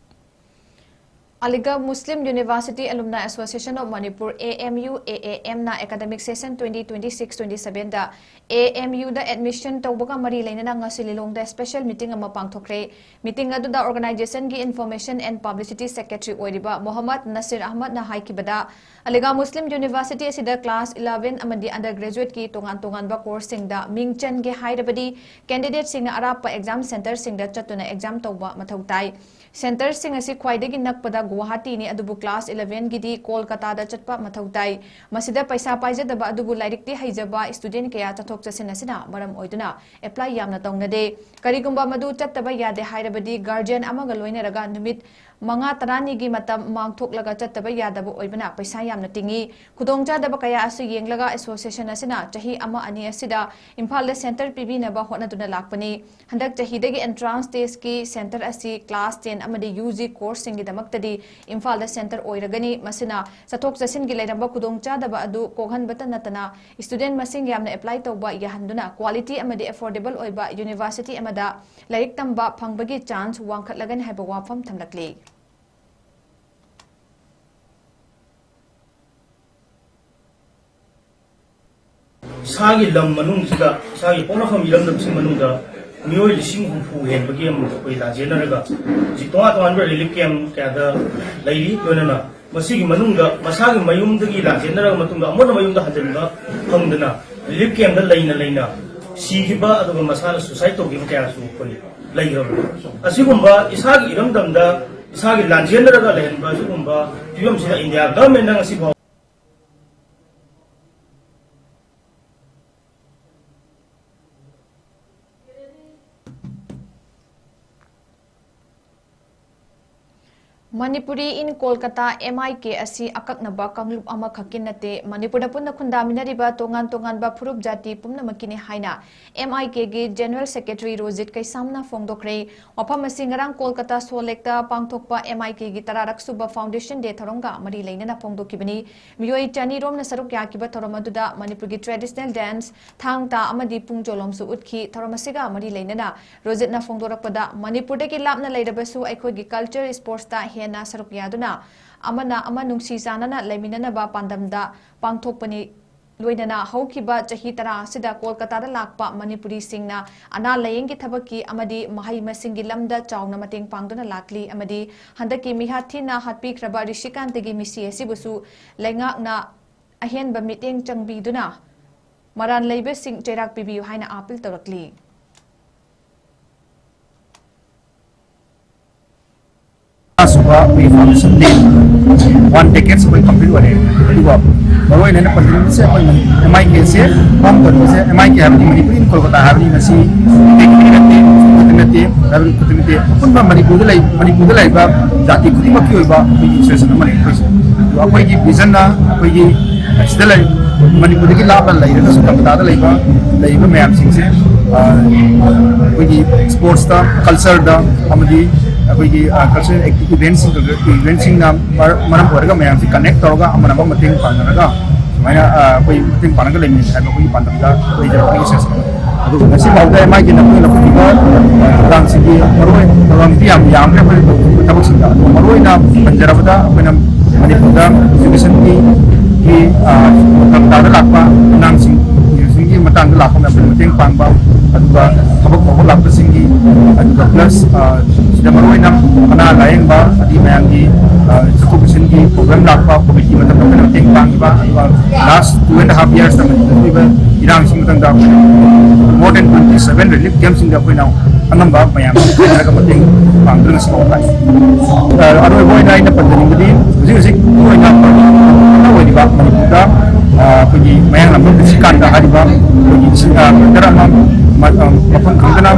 Aligarh Muslim University Alumni Association of Manipur, A M U A A M, ꯅ academic session twenty twenty-six twenty-seven the A M U the admission ꯇꯧꯕꯒ ꯃꯔꯤ ꯂꯩꯅꯅ ꯉꯁꯤ ꯂꯤꯂꯣꯡꯗ special meeting ꯑꯃ ꯄꯥꯡꯊꯣꯛꯈ꯭ꯔꯦ꯫ Meeting ꯑꯗꯨꯗ organization ꯒꯤ Information and Publicity Secretary ꯑꯣꯏꯔꯤꯕ ꯃꯣꯍꯝꯃꯗ ꯅꯁꯤꯔ ꯑꯍꯃꯗꯅ ꯍꯥꯏꯈꯤꯕꯗ, Aligarh Muslim University ꯑꯁꯤꯗ class eleven ꯑꯃꯗꯤ undergraduate ꯀꯤ ꯇꯣꯉꯥꯟ ꯇꯣꯉꯥꯟꯕ course ꯁꯤꯡꯗ ꯃꯤꯡ ꯆꯟꯒꯦ ꯍꯥꯏꯔꯕꯗꯤ candidate ꯁꯤꯡꯅ ꯑꯔꯥꯞꯄ exam centre ꯁꯤꯡꯗ ꯆꯠꯇꯨꯅ exam ꯇꯧꯕ ꯃꯊꯧ ꯇꯥꯏ꯫ Centre ꯁꯤꯡ ꯑꯁꯤ ꯈ꯭ꯋꯥꯏꯗꯒꯤ ꯅꯛꯄꯗ ꯒꯨꯋꯥꯍꯥꯇꯤꯅꯤ, ꯑꯗꯨꯕꯨ class eleven ꯒꯤꯗꯤ ꯀꯣꯜꯀꯥꯇꯥꯗ ꯆꯠꯄ ꯃꯊꯧ ꯇꯥꯏ꯫ ꯃꯁꯤꯗ ꯄꯩꯁꯥ ꯄꯥꯏꯖꯗꯕ ꯑꯗꯨꯕꯨ ꯂꯥꯏꯔꯤꯛꯇꯤ ꯍꯩꯖꯕ student ꯀꯌꯥ ꯆꯠꯊꯣꯛ ꯆꯠꯁꯤꯟ ꯑꯁꯤꯅ ꯃꯔꯝ ꯑꯣꯏꯗꯨꯅ apply ꯌꯥꯝꯅ ꯇꯧꯅꯗꯦ꯫ ꯀꯔꯤꯒꯨꯝꯕ ꯃꯗꯨ ꯆꯠꯇꯕ ꯌꯥꯗꯦ ꯍꯥꯏꯔꯕꯗꯤ guardian ꯑꯃꯒ ꯂꯣꯏꯅꯔꯒ ꯅꯨꯃꯤꯠ ꯃꯉꯥ ꯇꯔꯥꯅꯤꯒꯤ ꯃꯇꯝ ꯃꯥꯡꯊꯣꯛꯂꯒ ꯆꯠꯇꯕ ꯌꯥꯗꯕ ꯑꯣꯏꯕꯅ ꯄꯩꯁꯥ ꯌꯥꯝꯅ ꯇꯤꯡꯏ꯫ ꯈꯨꯗꯣꯡꯆꯥꯗꯕ ꯀꯌꯥ ꯑꯁꯤ ꯌꯦꯡꯂꯒ association ꯑꯁꯤꯅ ꯆꯍꯤ ꯑꯃ ꯑꯅꯤ ꯑꯁꯤꯗ ꯏꯝꯐꯥꯜꯗ centre ꯄꯤꯕꯤꯅꯕ ꯍꯣꯠꯅꯗꯨꯅ ꯂꯥꯛꯄꯅꯤ꯫ ꯍꯟꯗꯛ ꯆꯍꯤꯗꯒꯤ entrance test ꯀꯤ centre ꯑꯁꯤ class ten ꯑꯃꯗꯤ U G course ꯁꯤꯡꯒꯤꯗꯃꯛꯇꯗꯤ ꯏꯝꯐꯥꯜꯗ centre ꯑꯣꯏꯔꯒꯅꯤ꯫ ꯃꯁꯤꯅ ꯆꯠꯊꯣꯛ ꯆꯠꯁꯤꯟꯒꯤ ꯂꯩꯔꯝꯕ ꯈꯨꯗꯣꯡꯆꯥꯗꯕ ꯑꯗꯨ ꯀꯣꯛꯍꯟꯕꯇ ꯅꯠꯇꯅ student ꯃꯁꯤꯡ ꯌꯥꯝꯅ apply ꯇꯧꯕ ꯌꯥꯍꯟꯗꯨꯅ quality ꯑꯃꯗꯤ affordable ꯑꯣꯏꯕ university ꯑꯃꯗ ꯂꯥꯏꯔꯤꯛ ꯇꯝꯕ ꯐꯪꯕꯒꯤ chance ꯋꯥꯡꯈꯠꯂꯒꯅꯤ ꯍꯥꯏꯕ ꯋꯥꯐꯝ ꯊꯝꯂꯛꯂꯤ꯫ ꯏꯁꯥꯒꯤ ꯂꯝ ꯃꯅꯨꯡꯁꯤꯗ, ꯏꯁꯥꯒꯤ ꯄꯣꯛꯅꯐꯝ ꯏꯔꯝꯗꯝꯁꯤꯒꯤ ꯃꯅꯨꯡꯗ ꯃꯤꯑꯣꯏ ꯂꯤꯁꯤꯡ ꯍꯨꯝꯐꯨ ꯍꯦꯟꯕꯒꯤ ꯑꯃꯨꯛ ꯑꯩꯈꯣꯏ ꯂꯥꯟꯖꯦꯟꯅꯔꯒ ꯍꯧꯖꯤꯛ ꯇꯣꯉꯥꯟ ꯇꯣꯉꯥꯟꯕ ꯔꯤꯂꯤꯐ ꯀꯦꯝ ꯀꯌꯥꯗ ꯂꯩꯔꯤ꯫ ꯂꯣꯏꯅꯅ ꯃꯁꯤꯒꯤ ꯃꯅꯨꯡꯗ ꯃꯁꯥꯒꯤ ꯃꯌꯨꯝꯗꯒꯤ ꯂꯥꯟꯖꯦꯟꯅꯔꯕ ꯃꯇꯨꯡꯗ ꯑꯃꯨꯛ ꯍꯟꯅ ꯃꯌꯨꯝꯗ ꯍꯟꯖꯤꯟꯕ ꯐꯪꯗꯅ ꯔꯤꯂꯤꯐ ꯀꯦꯝꯗ ꯂꯩꯅ ꯂꯩꯅ ꯁꯤꯈꯤꯕ ꯑꯗꯨꯒ ꯃꯁꯥꯅ ꯁꯨꯁꯥꯏꯠ ꯇꯧꯈꯤꯕ ꯀꯌꯥꯁꯨ ꯑꯩꯈꯣꯏ ꯂꯩꯈ꯭ꯔꯕꯅꯤ꯫ ꯑꯁꯤꯒꯨꯝꯕ ꯏꯁꯥꯒꯤ ꯏꯔꯝꯗꯝꯗ ꯏꯁꯥꯒꯤ ꯂꯥꯟꯖꯦꯟꯅꯔꯒ ꯂꯩꯍꯟꯕ ꯑꯁꯤꯒꯨꯝꯕ ꯐꯤꯕꯝꯁꯤꯗ ꯏꯟꯗꯤꯌꯥ ꯒꯚꯔꯟꯃꯦꯟꯠꯅ ꯉꯁꯤ ꯐꯥꯎ Manipuri in Kolkata, M I K ꯑꯁꯤ ꯑꯀꯛꯅꯕ ꯀꯥꯡꯂꯨꯞ ꯑꯃꯈꯛꯀꯤ ꯅꯠꯇꯦ, ꯃꯅꯤꯄꯨꯔꯗ ꯄꯨꯟꯅ ꯈꯨꯟꯗꯥꯃꯤꯟꯅꯔꯤꯕ ꯇꯣꯉꯥꯟ ꯇꯣꯉꯥꯟꯕ ꯐꯨꯔꯨꯞ ꯖꯥꯇꯤ ꯄꯨꯝꯅꯃꯛꯀꯤꯅꯤ ꯍꯥꯏꯅ M I K ꯒꯤ General Secretary ꯔꯣꯖꯤꯠ ꯀꯩꯁꯥꯝꯅ ꯐꯣꯡꯗꯣꯛꯈ꯭ꯔꯦ꯫ ꯋꯥꯐꯝ ꯑꯁꯤ ꯉꯔꯥꯡ ꯀꯣꯜꯀꯇꯥ ꯁꯣꯂꯦꯛꯇ ꯄꯥꯡꯊꯣꯛꯄ M I K ꯒꯤ ꯇꯔꯥꯔꯛ ꯁꯨꯕ foundation day ꯊꯧꯔꯝꯒ ꯃꯔꯤ ꯂꯩꯅꯅ ꯐꯣꯡꯗꯣꯛꯈꯤꯕꯅꯤ꯫ ꯃꯤꯑꯣꯏ ꯆꯅꯤ ꯔꯣꯝꯅ ꯁꯔꯨꯛ ꯌꯥꯈꯤꯕ ꯊꯧꯔꯝ ꯑꯗꯨꯗ ꯃꯅꯤꯄꯨꯔꯒꯤ traditional dance, ꯊꯥꯡ ꯇꯥ ꯑꯃꯗꯤ ꯄꯨꯡ ꯆꯣꯂꯣꯝꯁꯨ ꯎꯠꯈꯤ꯫ ꯊꯧꯔꯝ ꯑꯁꯤꯒ ꯃꯔꯤ ꯂꯩꯅꯅ ꯔꯣꯖꯤꯠꯅ ꯐꯣꯡꯗꯣꯔꯛꯄꯗ, ꯃꯅꯤꯄꯨꯔꯗꯒꯤ ꯂꯥꯞꯅ ꯂꯩꯔꯕꯁꯨ ꯑꯩꯈꯣꯏꯒꯤ culture sportsꯇ ꯍꯦꯟꯅ ꯁꯔꯨꯛ ꯌꯥꯗꯨꯅ ꯑꯃꯅ ꯑꯃ ꯅꯨꯡꯁꯤ ꯆꯥꯟꯅꯅ ꯂꯩꯃꯤꯟꯅꯅꯕ ꯄꯥꯟꯗꯝꯗ ꯄꯥꯡꯊꯣꯛꯄꯅꯤ꯫ ꯂꯣꯏꯅꯅ ꯍꯧꯈꯤꯕ ꯆꯍꯤ ꯇꯔꯥ ꯑꯁꯤꯗ ꯀꯣꯜꯀꯇꯥꯗ ꯂꯥꯛꯄ ꯃꯅꯤꯄꯨꯔꯤꯁꯤꯡꯅ ꯑꯅꯥ ꯂꯥꯌꯦꯡꯒꯤ ꯊꯕꯛꯀꯤ ꯑꯃꯗꯤ ꯃꯍꯩ ꯃꯁꯤꯡꯒꯤ ꯂꯝꯗ ꯆꯥꯎꯅ ꯃꯇꯦꯡ ꯄꯥꯡꯗꯨꯅ ꯂꯥꯛꯂꯤ ꯑꯃꯗꯤ ꯍꯟꯗꯛꯀꯤ ꯃꯤꯍꯥꯠ ꯊꯤꯅ ꯍꯥꯠꯄꯤꯈ꯭ꯔꯕ ꯔꯤꯁꯤꯀꯥꯟꯇꯒꯤ ꯃꯤꯁꯤ ꯑꯁꯤꯕꯨꯁꯨ ꯂꯩꯉꯥꯛꯅ ꯑꯍꯦꯟꯕ ꯃꯤꯠꯌꯦꯡ ꯆꯪꯕꯤꯗꯨꯅ ꯃꯔꯥꯜ ꯂꯩꯕꯁꯤꯡ ꯆꯩꯔꯥꯛ ꯄꯤꯕꯤꯌꯨ ꯍꯥꯏꯅ ꯑꯥꯄꯤꯜ ꯇꯧꯔꯛꯂꯤ꯫ ꯁꯨꯕ ꯑꯩꯈꯣꯏꯒꯤ foundation day, one decades ꯑꯩꯈꯣꯏ complete ꯑꯣꯏꯔꯦ꯫ ꯑꯗꯨꯒ ꯃꯔꯨꯑꯣꯏꯅ ꯑꯩꯅ ꯄꯟꯖꯅꯤꯡꯕꯁꯦ, ꯑꯩꯈꯣꯏ M I K say form ꯇꯧꯔꯤꯕꯁꯦ, M I K ꯍꯥꯏꯕꯗꯤ ꯃꯅꯤꯄꯨꯔ in ꯀꯣꯜꯀꯇꯥ ꯍꯥꯏꯕꯅꯤ꯫ ꯃꯁꯤ ꯃꯩꯇꯩ ꯈꯛꯇꯒꯤ ꯅꯠꯇꯦ, ꯃꯨꯁꯂꯤꯝ ꯈꯛꯇꯒꯤ ꯅꯠꯇꯦ, ꯇ꯭ꯔꯥꯏꯕꯦꯜ ꯈꯛꯇꯒꯤ ꯅꯠꯇꯦ, ꯑꯄꯨꯟꯕ ꯃꯅꯤꯄꯨꯔꯗ ꯂꯩ, ꯃꯅꯤꯄꯨꯔꯗ ꯂꯩꯔꯤꯕ ꯖꯥꯇꯤ ꯈꯨꯗꯤꯡꯃꯛꯀꯤ ꯑꯣꯏꯕ ꯑꯩꯈꯣꯏꯒꯤ association ꯑꯃꯅꯤ ꯑꯩꯈꯣꯏꯁꯦ꯫ ꯑꯗꯨꯒ ꯑꯩꯈꯣꯏꯒꯤ visionꯅ ꯑꯩꯈꯣꯏꯒꯤ ꯁꯤꯗ ꯂꯩ, ꯃꯅꯤꯄꯨꯔꯗꯒꯤ ꯂꯥꯞꯅ ꯂꯩꯔꯒꯁꯨ ꯀꯜꯀꯇꯥꯗ ꯂꯩꯕ, ꯂꯩꯔꯤꯕ ꯃꯌꯥꯝꯁꯤꯡꯁꯦ, ꯑ, ꯑꯩꯈꯣꯏꯒꯤ sportsꯇ, cultureꯗ ꯑꯃꯗꯤ ꯑꯩꯈꯣꯏꯒꯤ, ꯑ, cultural acti-, eventꯁꯤꯡ, eventꯁꯤꯡꯅ ꯃꯔ-, ꯃꯔꯝ ꯑꯣꯏꯔꯒ ꯃꯌꯥꯝꯁꯤ connect ꯇꯧꯔꯒ ꯑꯃꯅ ꯑꯃ ꯃꯇꯦꯡ ꯄꯥꯡꯅꯔꯒ ꯁꯨꯃꯥꯏꯅ, ꯑ, ꯑꯩꯈꯣꯏ ꯃꯇꯦꯡ ꯄꯥꯡꯉꯒ ꯂꯩꯃꯤꯟꯅꯁꯤ ꯍꯥꯏꯕ ꯑꯩꯈꯣꯏꯒꯤ ꯄꯥꯟꯗꯝꯗ ꯂꯩꯖꯕ ꯑꯩꯈꯣꯏꯒꯤ association꯫ ꯑꯗꯨꯒ ꯉꯁꯤ ꯐꯥꯎꯗ M I Kꯅ ꯑꯩꯈꯣꯏ ꯂꯧꯈꯠꯄꯤꯕ ꯊꯧꯗꯥꯡꯁꯤꯡꯒꯤ ꯃꯔꯨꯑꯣꯏ-, ꯊꯧꯗꯥꯡꯁꯤꯗꯤ ꯌꯥꯝ ꯌꯥꯝꯈ꯭ꯔꯦ ꯑꯩꯈꯣꯏꯅ ꯇꯧꯈꯤꯕ ꯊꯕꯛꯁꯤꯡꯗ꯫ ꯑꯗꯨꯒ ꯃꯔꯨꯑꯣꯏꯅ ꯄꯟꯖꯔꯕꯗ ꯑꯩꯈꯣꯏꯅ ꯃꯅꯤꯄꯨꯔꯗ educationꯒꯤ, ꯒꯤ, ꯑ, ꯀꯜꯀꯇꯥꯗ ꯂꯥꯛꯄ ꯑꯉꯥꯡꯁꯤꯡ, ꯁꯤꯡꯒꯤ ꯃꯇꯥꯡꯗ ꯂꯥꯛꯄ ꯃꯌꯥꯝꯗ ꯃꯇꯦꯡ ꯄꯥꯡꯕ, ꯑꯗꯨꯒ ꯊꯕꯛ ꯇꯧꯕ ꯂꯥꯛꯄꯁꯤꯡꯒꯤ, ꯑꯗꯨꯒ plus, ꯑ, ꯁꯤꯗ ꯃꯔꯨꯑꯣꯏꯅ ꯑꯅꯥ ꯂꯥꯌꯦꯡꯕ, ꯑꯗꯩ ꯃꯌꯥꯝꯒꯤ, ꯑ, ꯆꯠꯊꯣꯛ ꯆꯠꯁꯤꯟꯒꯤ problem ꯂꯥꯛꯄ, COVID ꯀꯤ ꯃꯇꯝꯗ ꯑꯩꯈꯣꯏꯅ ꯃꯇꯦꯡ ꯄꯥꯡꯉꯤꯕ, ꯑꯗꯨꯒ last two and a half years ꯇ ꯃꯅꯤꯄꯨꯔꯗ ꯊꯣꯛꯏꯕ ꯏꯔꯥꯡꯁꯤꯒꯤ ꯃꯇꯥꯡꯗ ꯑꯩꯈꯣꯏꯅ more than twenty seven relief camp ꯁꯤꯡꯗ ꯑꯩꯈꯣꯏꯅ ꯑꯉꯝꯕ ꯃꯌꯥꯝ ꯄꯨꯟꯁꯤꯜꯂꯒ ꯃꯇꯦꯡ ꯄꯥꯡꯗꯨꯅ ꯉꯁꯤ ꯐꯥꯎꯕ ꯂꯥꯛꯏ꯫ ꯑ, ꯑꯔꯣꯏꯕ ꯑꯣꯏꯅ ꯑꯩꯅ ꯄꯟꯖꯅꯤꯡꯕꯗꯤ, ꯍꯧꯖꯤꯛ ꯍꯧꯖꯤꯛ ꯑꯣꯏꯅ ꯑꯣꯏꯔꯤꯕ ꯃꯅꯤꯄꯨꯔꯗ, ꯑ, ꯑꯩꯈꯣꯏꯒꯤ ꯃꯌꯥꯡꯂꯝꯕꯝ ꯗꯤꯁꯇ꯭ꯔꯤꯛꯀꯥꯟꯗ ꯍꯥꯏꯔꯤꯕ ꯑꯩꯈꯣꯏꯒꯤ ꯁꯤ-, ꯑ, ꯗꯣꯛꯇꯔ ꯑꯃ ꯃ-, ꯑ, ꯃꯐꯝ ꯈꯪꯗꯅ,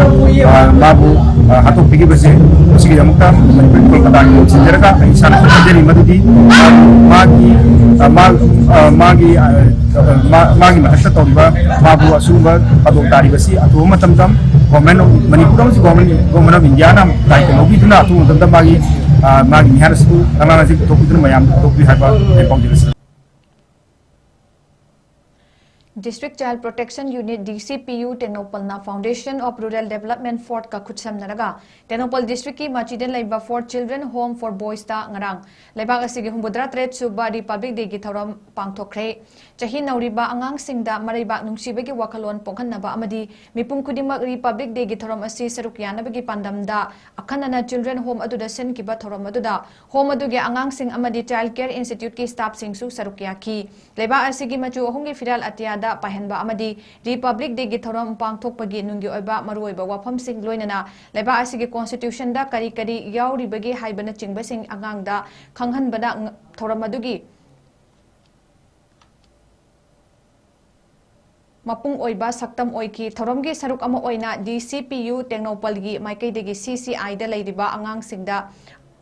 ꯑ, ꯃꯥꯕꯨ, ꯑ, ꯍꯥꯠꯇꯣꯛꯄꯤꯈꯤꯕꯁꯦ, ꯃꯁꯤꯒꯤꯗꯃꯛꯇ ꯃꯅꯤꯄꯨꯔ ꯀꯣꯜꯀꯇꯥꯒꯤ ꯊꯤꯡꯖꯔꯒ ꯑꯩ ꯏꯁꯥꯅ ꯍꯥꯏꯖꯔꯤ ꯃꯗꯨꯗꯤ, ꯑ, ꯃꯥꯒꯤ, ꯑ, ꯃꯥ-, ꯑ, ꯃꯥꯒꯤ, ꯑ, ꯃꯥ-, ꯃꯥꯒꯤ ꯃꯊꯛꯇ ꯇꯧꯔꯤꯕ ꯃꯥꯕꯨ ꯑꯁꯤꯒꯨꯝꯕ ꯊꯧꯗꯣꯛ ꯇꯥꯔꯤꯕꯁꯤ ꯑꯊꯨꯕ ꯃꯇꯝꯗ Government of ꯃꯅꯤꯄꯨꯔ ꯑꯃꯁꯨꯡ Government, Government of India ꯅ ꯗꯥꯏꯇ ꯂꯧꯕꯤꯗꯨꯅ ꯑꯊꯨꯕ ꯃꯇꯝꯗ ꯃꯥꯒꯤ, ꯑ, ꯃꯥꯒꯤ ꯃꯤꯍꯥꯠ ꯑꯁꯤꯕꯨ ꯂꯪꯂꯥꯟ ꯑꯁꯤ ꯄꯨꯊꯣꯛꯄꯤꯗꯨꯅ ꯃꯌꯥꯝꯗ ꯄꯨꯊꯣꯛꯄꯤꯌꯨ ꯍꯥꯏꯕ ꯑꯩ ꯄꯥꯎꯖꯦꯜ ꯑꯁꯤ꯫ District Child Protection Unit, D C P U, ꯇꯦꯡꯅꯧꯄꯜꯅ Foundation of Rural Development Fort ꯀ ꯈꯨꯠꯁꯝꯅꯔꯒ ꯇꯦꯡꯅꯧꯄꯜ district ꯀꯤ ꯃꯆꯤꯗ ꯂꯩꯕ Fort Children Home for Boys ꯇ ꯉꯔꯥꯡ ꯂꯩꯕꯥꯛ ꯑꯁꯤꯒꯤ ꯍꯨꯝꯐꯨꯇꯔꯥ ꯇꯔꯦꯠ ꯁꯨꯕ Republic Day ꯒꯤ ꯊꯧꯔꯝ ꯄꯥꯡꯊꯣꯛꯈ꯭ꯔꯦ꯫ ꯆꯍꯤ ꯅꯧꯔꯤꯕ ꯑꯉꯥꯡꯁꯤꯡꯗ ꯃꯔꯩꯕꯥꯛ ꯅꯨꯡꯁꯤꯕꯒꯤ ꯋꯥꯈꯜꯂꯣꯟ ꯄꯣꯛꯍꯟꯅꯕ ꯑꯃꯗꯤ ꯃꯤꯄꯨꯝ ꯈꯨꯗꯤꯡꯃꯛ Republic Day ꯒꯤ ꯊꯧꯔꯝ ꯑꯁꯤ ꯁꯔꯨꯛ ꯌꯥꯅꯕꯒꯤ ꯄꯥꯟꯗꯝꯗ ꯑꯈꯟꯅꯅ Children Home ꯑꯗꯨꯗ ꯁꯤꯟꯈꯤꯕ ꯊꯧꯔꯝ ꯑꯗꯨꯗ home ꯑꯗꯨꯒꯤ ꯑꯉꯥꯡꯁꯤꯡ ꯑꯃꯗꯤ Child Care Institute ꯀꯤ staff ꯁꯤꯡꯁꯨ ꯁꯔꯨꯛ ꯌꯥꯈꯤ꯫ ꯂꯩꯕꯥꯛ ꯑꯁꯤꯒꯤ ꯃꯆꯨ ꯑꯍꯨꯝꯒꯤ ꯐꯤꯔꯥꯜ ꯑꯇꯤꯌꯥꯗ ꯄꯥꯏꯍꯟꯕ ꯑꯃꯗꯤ Republic Day ꯒꯤ ꯊꯧꯔꯝ ꯄꯥꯡꯊꯣꯛꯄꯒꯤ ꯅꯨꯡꯒꯤ ꯑꯣꯏꯕ ꯃꯔꯨꯑꯣꯏꯕ ꯋꯥꯐꯝꯁꯤꯡ, ꯂꯣꯏꯅꯅ ꯂꯩꯕꯥꯛ ꯑꯁꯤꯒꯤ Constitution ꯗ ꯀꯔꯤ ꯀꯔꯤ ꯌꯥꯎꯔꯤꯕꯒꯤ ꯍꯥꯏꯕꯅꯆꯤꯡꯕꯁꯤꯡ ꯑꯉꯥꯡꯗ ꯈꯪꯍꯟꯕꯅ ꯊꯧꯔꯝ ꯑꯗꯨꯒꯤ ꯃꯄꯨꯡ ꯑꯣꯏꯕ ꯁꯛꯇꯝ ꯑꯣꯏꯈꯤ꯫ ꯊꯧꯔꯝꯒꯤ ꯁꯔꯨꯛ ꯑꯃ ꯑꯣꯏꯅ D C P U ꯇꯦꯡꯅꯧꯄꯜꯒꯤ ꯃꯥꯏꯀꯩꯗꯒꯤ C C I ꯗ ꯂꯩꯔꯤꯕ ꯑꯉꯥꯡꯁꯤꯡꯗ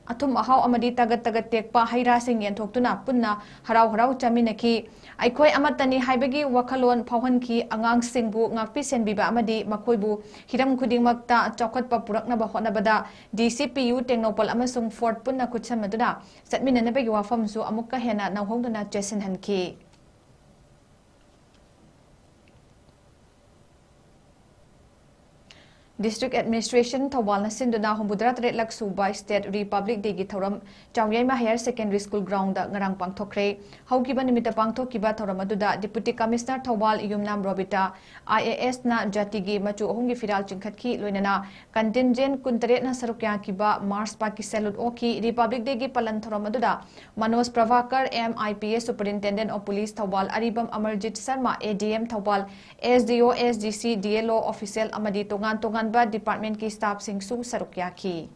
ꯑꯊꯨꯝ ꯑꯍꯥꯎ ꯑꯃꯗꯤ ꯇꯒꯠ ꯇꯒꯠ ꯇꯦꯛꯄ ꯍꯩ ꯔꯥꯁꯤꯡ ꯌꯦꯟꯊꯣꯛꯇꯨꯅ ꯄꯨꯟꯅ ꯍꯔꯥꯎ ꯍꯔꯥꯎ ꯆꯥꯃꯤꯟꯅꯈꯤ꯫ ꯑꯩꯈꯣꯏ ꯑꯃꯠꯇꯅꯤ ꯍꯥꯏꯕꯒꯤ ꯋꯥꯈꯜꯂꯣꯟ ꯐꯥꯎꯍꯟꯈꯤ꯫ ꯑꯉꯥꯡꯁꯤꯡꯕꯨ ꯉꯥꯛꯄꯤ ꯁꯦꯟꯕꯤꯕ ꯑꯃꯗꯤ ꯃꯈꯣꯏꯕꯨ ꯍꯤꯔꯝ ꯈꯨꯗꯤꯡꯃꯛꯇ ꯆꯥꯎꯈꯠꯄ ꯄꯨꯔꯛꯅꯕ ꯍꯣꯠꯅꯕꯗ D C P U Tengnoupal ꯑꯃꯁꯨꯡ Fort ꯄꯨꯟꯅ ꯈꯨꯠꯁꯝꯅꯗꯨꯅ ꯆꯠꯃꯤꯟꯅꯅꯕꯒꯤ ꯋꯥꯐꯝꯁꯨ ꯑꯃꯨꯛꯀ ꯍꯦꯟꯅ ꯅꯧꯍꯧꯗꯨꯅ ꯆꯦꯠꯁꯤꯟꯍꯟꯈꯤ꯫ District Administration ꯊꯧꯕꯥꯜꯅ ꯁꯤꯟꯗꯨꯅ ꯍꯨꯝꯐꯨꯇꯔꯥ ꯇꯔꯦꯠꯂꯛ ꯁꯨꯕ State Republic Day ꯒꯤ ꯊꯧꯔꯝ ꯆꯥꯎꯌꯥꯏꯃ Higher Secondary School ground ꯗ ꯉꯔꯥꯡ ꯄꯥꯡꯊꯣꯛꯈ꯭ꯔꯦ꯫ ꯍꯧꯈꯤꯕ ꯅꯨꯃꯤꯠꯇ ꯄꯥꯡꯊꯣꯛꯈꯤꯕ ꯊꯧꯔꯝ ꯑꯗꯨꯗ Deputy Commissioner Thoubal Yumnam Robita, I A S ꯅ ꯖꯥꯇꯤꯒꯤ ꯃꯆꯨ ꯑꯍꯨꯝꯒꯤ ꯐꯤꯔꯥꯜ ꯆꯤꯡꯈꯠꯈꯤ, ꯂꯣꯏꯅꯅ contingent ꯀꯨꯟꯇꯔꯦꯠꯅ ꯁꯔꯨꯛ ꯌꯥꯈꯤꯕ March Past ꯀꯤ salute ꯑꯣꯛꯈꯤ꯫ Republic Day ꯒꯤ ꯄꯥꯂꯟ ꯊꯧꯔꯝ ꯑꯗꯨꯗ Manoj Prabhakar, M I P S, Superintendent of Police Thoubal, Aribam Amarjeet Sharma, A D M Thoubal, S D O, S D C, D L O official ꯑꯃꯗꯤ ꯇꯣꯉꯥꯟ ꯇꯣꯉꯥꯟꯕ department ꯀꯤ staff ꯁꯤꯡꯁꯨ ꯁꯔꯨꯛ ꯌꯥꯈꯤ꯫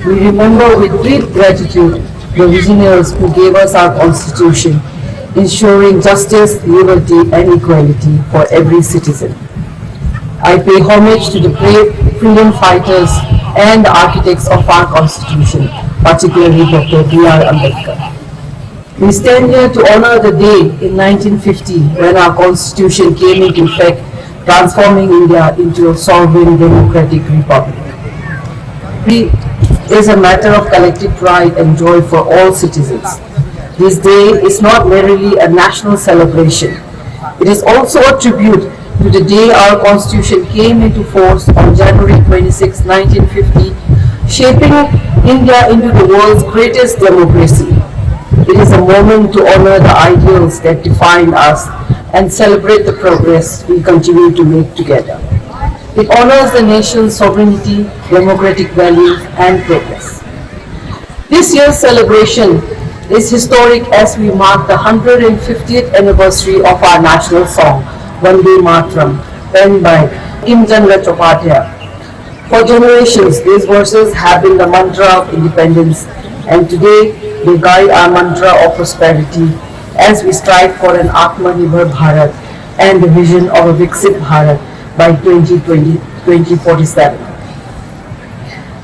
We remember with deep gratitude the visionaries who gave us our constitution, ensuring justice, liberty, and equality for every citizen. I pay homage to the brave freedom fighters and the architects of our constitution, particularly Doctor B R Ambedkar. We stand here to honor the day in nineteen fifty when our constitution came into effect, transforming India into a sovereign democratic republic. It is a matter of collective pride and joy for all citizens. This day is not merely a national celebration. It is also a tribute to the day our constitution came into force on January twenty-sixth, nineteen fifty, shaping India into the world's greatest democracy. It is a moment to honor the ideals that define us and celebrate the progress we continue to make together. It honors the nation's sovereignty, democratic values, and progress. This year's celebration is historic as we mark the hundred and fiftieth anniversary of our national song, Vande Mataram, penned by Bankim Chandra Chattopadhyay. For generations, these verses have been the mantra of independence, and today they guide our mantra of prosperity as we strive for an Atmanirbhar Bharat and the vision of a Viksit Bharat by twenty twenty, twenty forty-seven.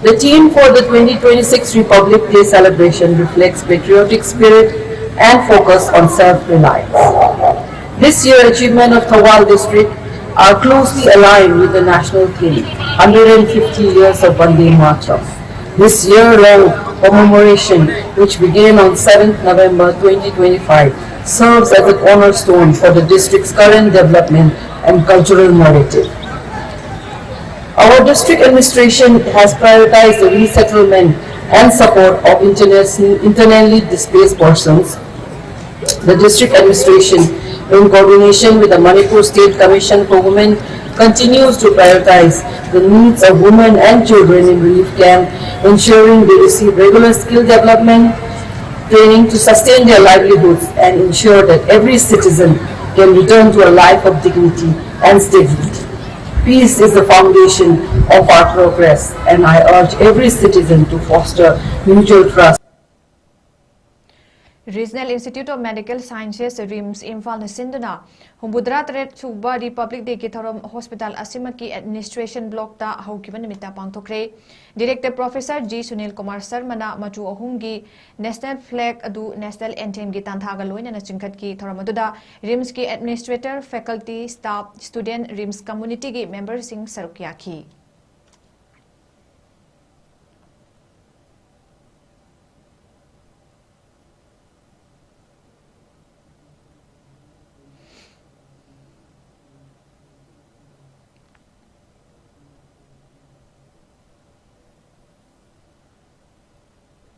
The theme for the twenty twenty-six Republic Day celebration reflects patriotic spirit, and focus on self-reliance. This year, achievement of Thoubal district are closely aligned with the national theme, one hundred fifty years of Vande Mataram. This year-long commemoration, which began on seventh November twenty twenty-five, serves as a cornerstone for the district's current development and cultural narrative. Our district administration has prioritized the resettlement and support of internationally, internally displaced persons. The district administration, in coordination with the Manipur State Commission for Women, continues to prioritize the needs of women and children in relief camp, ensuring they receive regular skill development, training to sustain their livelihoods and ensure that every citizen can return to a life of dignity and stability. Peace is the foundation of our progress, and I urge every citizen to foster mutual trust. Regional Institute of Medical Sciences, RIMS, ꯏꯝꯐꯥꯜꯅ ꯁꯤꯟꯗꯨꯅ ꯍꯨꯝꯐꯨꯇꯔꯥ ꯇꯔꯦꯠ ꯁꯨꯕ Republic Day ꯒꯤ ꯊꯧꯔꯝ ꯍꯣꯁꯄꯤꯇꯥꯜ ꯑꯁꯤꯃꯛꯀꯤ ꯑꯦꯗꯃꯤꯅꯤꯁꯇ꯭ꯔꯦꯁꯟ ꯕ꯭ꯂꯣꯛꯇ ꯍꯧꯈꯤꯕ ꯅꯨꯃꯤꯠꯇ ꯄꯥꯡꯊꯣꯛꯈ꯭ꯔꯦ꯫ Director professor G Sunil Kumar ꯁꯔꯃꯅ ꯃꯆꯨ ꯑꯍꯨꯝꯒꯤ ꯅꯦꯁꯅꯦꯜ ꯐ꯭ꯂꯦꯒ ꯑꯗꯨ ꯅꯦꯁꯅꯦꯜ ꯑꯦꯟꯊꯦꯝꯒꯤ ꯇꯥꯟꯊꯥꯒ ꯂꯣꯏꯅꯅ ꯆꯤꯡꯈꯠꯈꯤ꯫ ꯊꯧꯔꯝ ꯑꯗꯨꯗ ꯔꯤꯝꯁꯀꯤ administrator, faculty, staff, student, RIMS ꯀꯝꯃꯨꯅꯤꯇꯤꯒꯤ ꯃꯦꯝꯕꯔꯁꯤꯡ ꯁꯔꯨꯛ ꯌꯥꯈꯤ꯫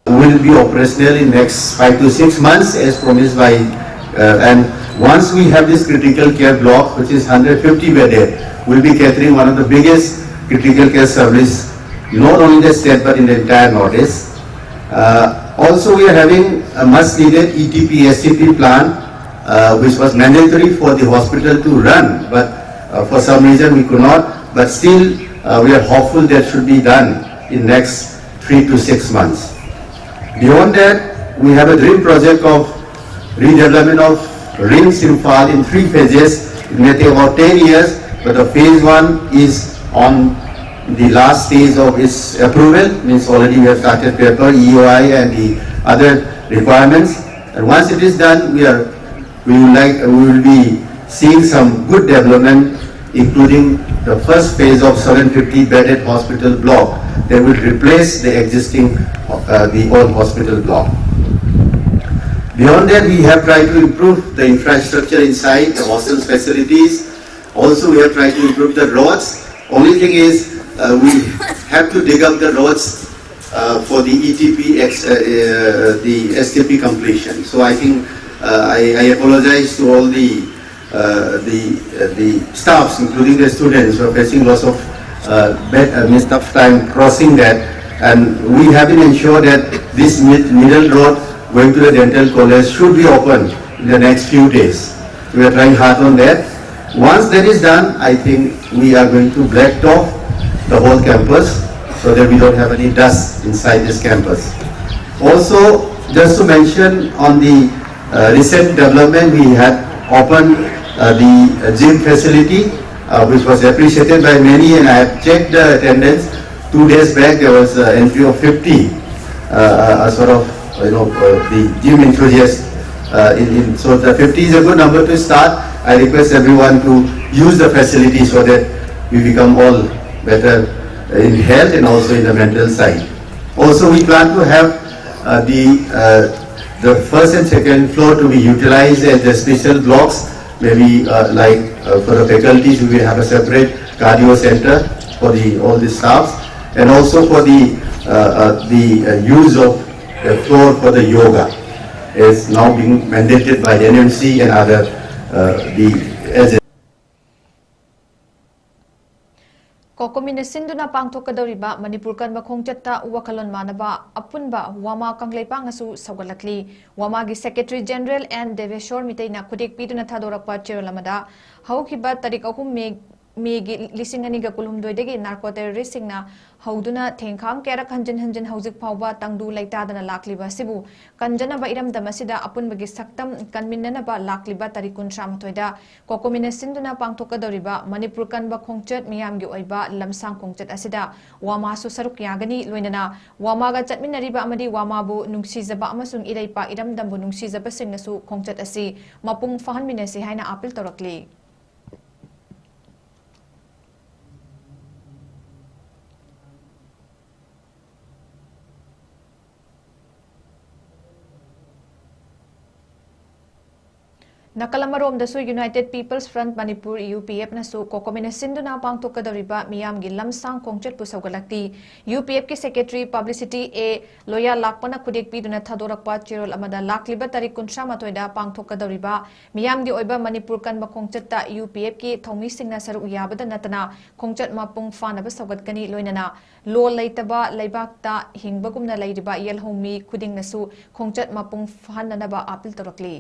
Will be operational in next five to six months as promised by, uh, and once we have this critical care block, which is hundred fifty bedded, will be catering one of the biggest critical care service, not only in the state but in the entire Northeast. Uh, also, we are having a much needed E T P S T P plant, uh, which was mandatory for the hospital to run, but uh, for some reason we could not. But still, uh, we are hopeful that should be done in next three to six months. Beyond that, we have a dream project of redevelopment of RIMS Imphal in three phases. It may take about ten years, but the phase one is on the last stage of its approval, means already we have started paper, E O I and the other requirements. And once it is done, we are we will like we will be seeing some good development, including the first phase of seven fifty bedded hospital block that will replace the existing uh, the old hospital block. Beyond that, we have tried to improve the infrastructure inside the hostels facilities. Also, we have tried to improve the roads. Only thing is, uh, we have to dig up the roads uh, for the E T P, ex- uh, uh, the S T P completion. So I think uh, I, I apologize to all the uh, the uh, the staffs, including the students, who are facing lots of uh, bad, uh, messed up time crossing that. And we have been ensured that this mid- middle road going to the dental college should be open in the next few days. We are trying hard on that. Once that is done, I think we are going to blacktop the whole campus so that we don't have any dust inside this campus. Also, just to mention on the uh, recent development, we had opened uh, the uh, gym facility, uh, which was appreciated by many, and I have checked the attendance. Two days back, there was an entry of fifty, uh, a sort of you know uh, the gym enthusiasts. Uh, in, in, so the fifty is a good number to start. I request everyone to use the facility so that we become all better in health and also in the mental side. Also, we plan to have uh, the uh, the first and second floor to be utilized as the special blocks. Maybe uh, like uh, for the faculties, we will have a separate cardio center for the all the staffs, and also for the uh, uh, the uh, use of the floor for the yoga is now being mandated by N M C and other uh, the as ꯀꯣꯀꯣꯃꯤꯅ ꯁꯤꯟꯗꯨꯅ ꯄꯥꯡꯊꯣꯛꯀꯗꯧꯔꯤꯕ ꯃꯅꯤꯄꯨꯔ ꯀꯟꯕ ꯈꯣꯡꯆꯠꯇ ꯋꯥꯈꯜꯂꯣꯟ ꯃꯥꯟꯅꯕ ꯑꯄꯨꯟꯕ ꯋꯥꯃꯥ ꯀꯪꯂꯩꯄꯥꯛꯅꯁꯨ ꯁꯧꯒꯠꯂꯛꯂꯤ꯫ ꯋꯥꯃꯥꯒꯤ ꯁꯦꯀ꯭ꯔꯦꯇꯔꯤ ꯖꯦꯅꯔꯦꯜ ꯑꯦꯟ ꯗꯦꯕꯦꯁꯣꯔ ꯃꯤꯇꯩꯅ ꯈꯨꯗꯦꯛ ꯄꯤꯗꯨꯅ ꯊꯥꯗꯣꯔꯛꯄ ꯆꯦꯔꯣꯜ ꯑꯃꯗ, ꯍꯧꯈꯤꯕ ꯇꯥꯔꯤꯛ ꯑꯍꯨꯝ ꯃꯦ ꯃꯦꯒꯤ ꯂꯤꯁꯤꯡ ꯑꯅꯤꯒ ꯀꯨꯟꯍꯨꯝꯗꯣꯏꯗꯒꯤ ꯅꯥꯔꯀꯣ ꯇꯦꯔꯣꯔꯤꯁꯁꯤꯡꯅ ꯍꯧꯗꯨꯅ ꯊꯦꯡꯈꯥꯡ ꯀꯌꯥꯔꯛ ꯍꯟꯖꯤꯟ ꯍꯟꯖꯤꯟ ꯍꯧꯖꯤꯛ ꯐꯥꯎꯕ ꯇꯪꯗꯨ ꯂꯩꯇꯥꯗꯅ ꯂꯥꯛꯂꯤꯕ ꯑꯁꯤꯕꯨ ꯀꯟꯖꯅꯕ ꯏꯔꯝꯗꯝ ꯑꯁꯤꯗ ꯑꯄꯨꯟꯕꯒꯤ ꯁꯛꯇꯝ ꯀꯟꯃꯤꯟꯅꯅꯕ ꯂꯥꯛꯂꯤꯕ ꯇꯥꯔꯤꯛ ꯀꯨꯟꯊ꯭ꯔꯥ ꯃꯥꯊꯣꯏꯗ ꯀꯣꯀꯣꯃꯤꯅ ꯁꯤꯟꯗꯨꯅ ꯄꯥꯡꯊꯣꯛꯀꯗꯧꯔꯤꯕ ꯃꯅꯤꯄꯨꯔ ꯀꯟꯕ ꯈꯣꯡꯆꯠ, ꯃꯤꯌꯥꯝꯒꯤ ꯑꯣꯏꯕ ꯂꯝꯁꯥꯡ ꯈꯣꯡꯆꯠ ꯑꯁꯤꯗ ꯋꯥꯃꯥꯁꯨ ꯁꯔꯨꯛ ꯌꯥꯒꯅꯤ꯫ ꯂꯣꯏꯅꯅ ꯋꯥꯃꯥꯒ ꯆꯠꯃꯤꯟꯅꯔꯤꯕ ꯑꯃꯗꯤ ꯋꯥꯃꯥꯕꯨ ꯅꯨꯡꯁꯤꯖꯕ ꯑꯃꯁꯨꯡ ꯏꯔꯩꯄꯥꯛ ꯏꯔꯝꯗꯝꯕꯨ ꯅꯨꯡꯁꯤꯖꯕꯁꯤꯡꯅꯁꯨ ꯈꯣꯡꯆꯠ ꯑꯁꯤ ꯃꯄꯨꯡ ꯐꯥꯍꯟꯃꯤꯟꯅꯁꯤ ꯍꯥꯏꯅ ꯑꯥꯄꯤꯜ ꯇꯧꯔꯛꯂꯤ꯫ ꯅꯥꯀꯜ ꯑꯃꯔꯣꯝꯗꯁꯨ United People's Front Manipur, UPF ꯅꯁꯨ ꯀꯣꯀꯣꯃꯤꯅ ꯁꯤꯟꯗꯨꯅ ꯄꯥꯡꯊꯣꯛꯀꯗꯧꯔꯤꯕ ꯃꯤꯌꯥꯝꯒꯤ ꯂꯝꯁꯥꯡ ꯈꯣꯡꯆꯠꯄꯨ ꯁꯧꯒꯠꯂꯛꯂꯤ꯫ UPF ꯀꯤ Secretary Publicity A ꯂꯣꯌꯥ ꯂꯥꯛꯄꯅ ꯈꯨꯗꯦꯛ ꯄꯤꯗꯨꯅ ꯊꯥꯗꯣꯔꯛꯄ ꯆꯦꯔꯣꯜ ꯑꯃꯗ ꯂꯥꯛꯂꯤꯕ ꯇꯥꯔꯤꯛ ꯀꯨꯟꯊ꯭ꯔꯥ ꯃꯥꯊꯣꯏꯗ ꯄꯥꯡꯊꯣꯛꯀꯗꯧꯔꯤꯕ ꯃꯤꯌꯥꯝꯒꯤ ꯑꯣꯏꯕ ꯃꯅꯤꯄꯨꯔ ꯀꯟꯕ ꯈꯣꯡꯆꯠꯇ UPF ꯀꯤ ꯊꯧꯃꯤꯁꯤꯡꯅ ꯁꯔꯨꯛ ꯌꯥꯕꯗ ꯅꯠꯇꯅ ꯈꯣꯡꯆꯠ ꯃꯄꯨꯡ ꯐꯥꯅꯕ ꯁꯧꯒꯠꯀꯅꯤ꯫ ꯂꯣꯏꯅꯅ ꯂꯣ ꯂꯩꯇꯕ ꯂꯩꯕꯥꯛꯇ ꯍꯤꯡꯕꯒꯨꯝꯅ ꯂꯩꯔꯤꯕ ꯌꯦꯜꯍꯧꯃꯤ ꯈꯨꯗꯤꯡꯅꯁꯨ ꯈꯣꯡꯆꯠ ꯃꯄꯨꯡ ꯐꯥꯍꯟꯅꯅꯕ ꯑꯥꯄꯤꯜ ꯇꯧꯔꯛꯂꯤ꯫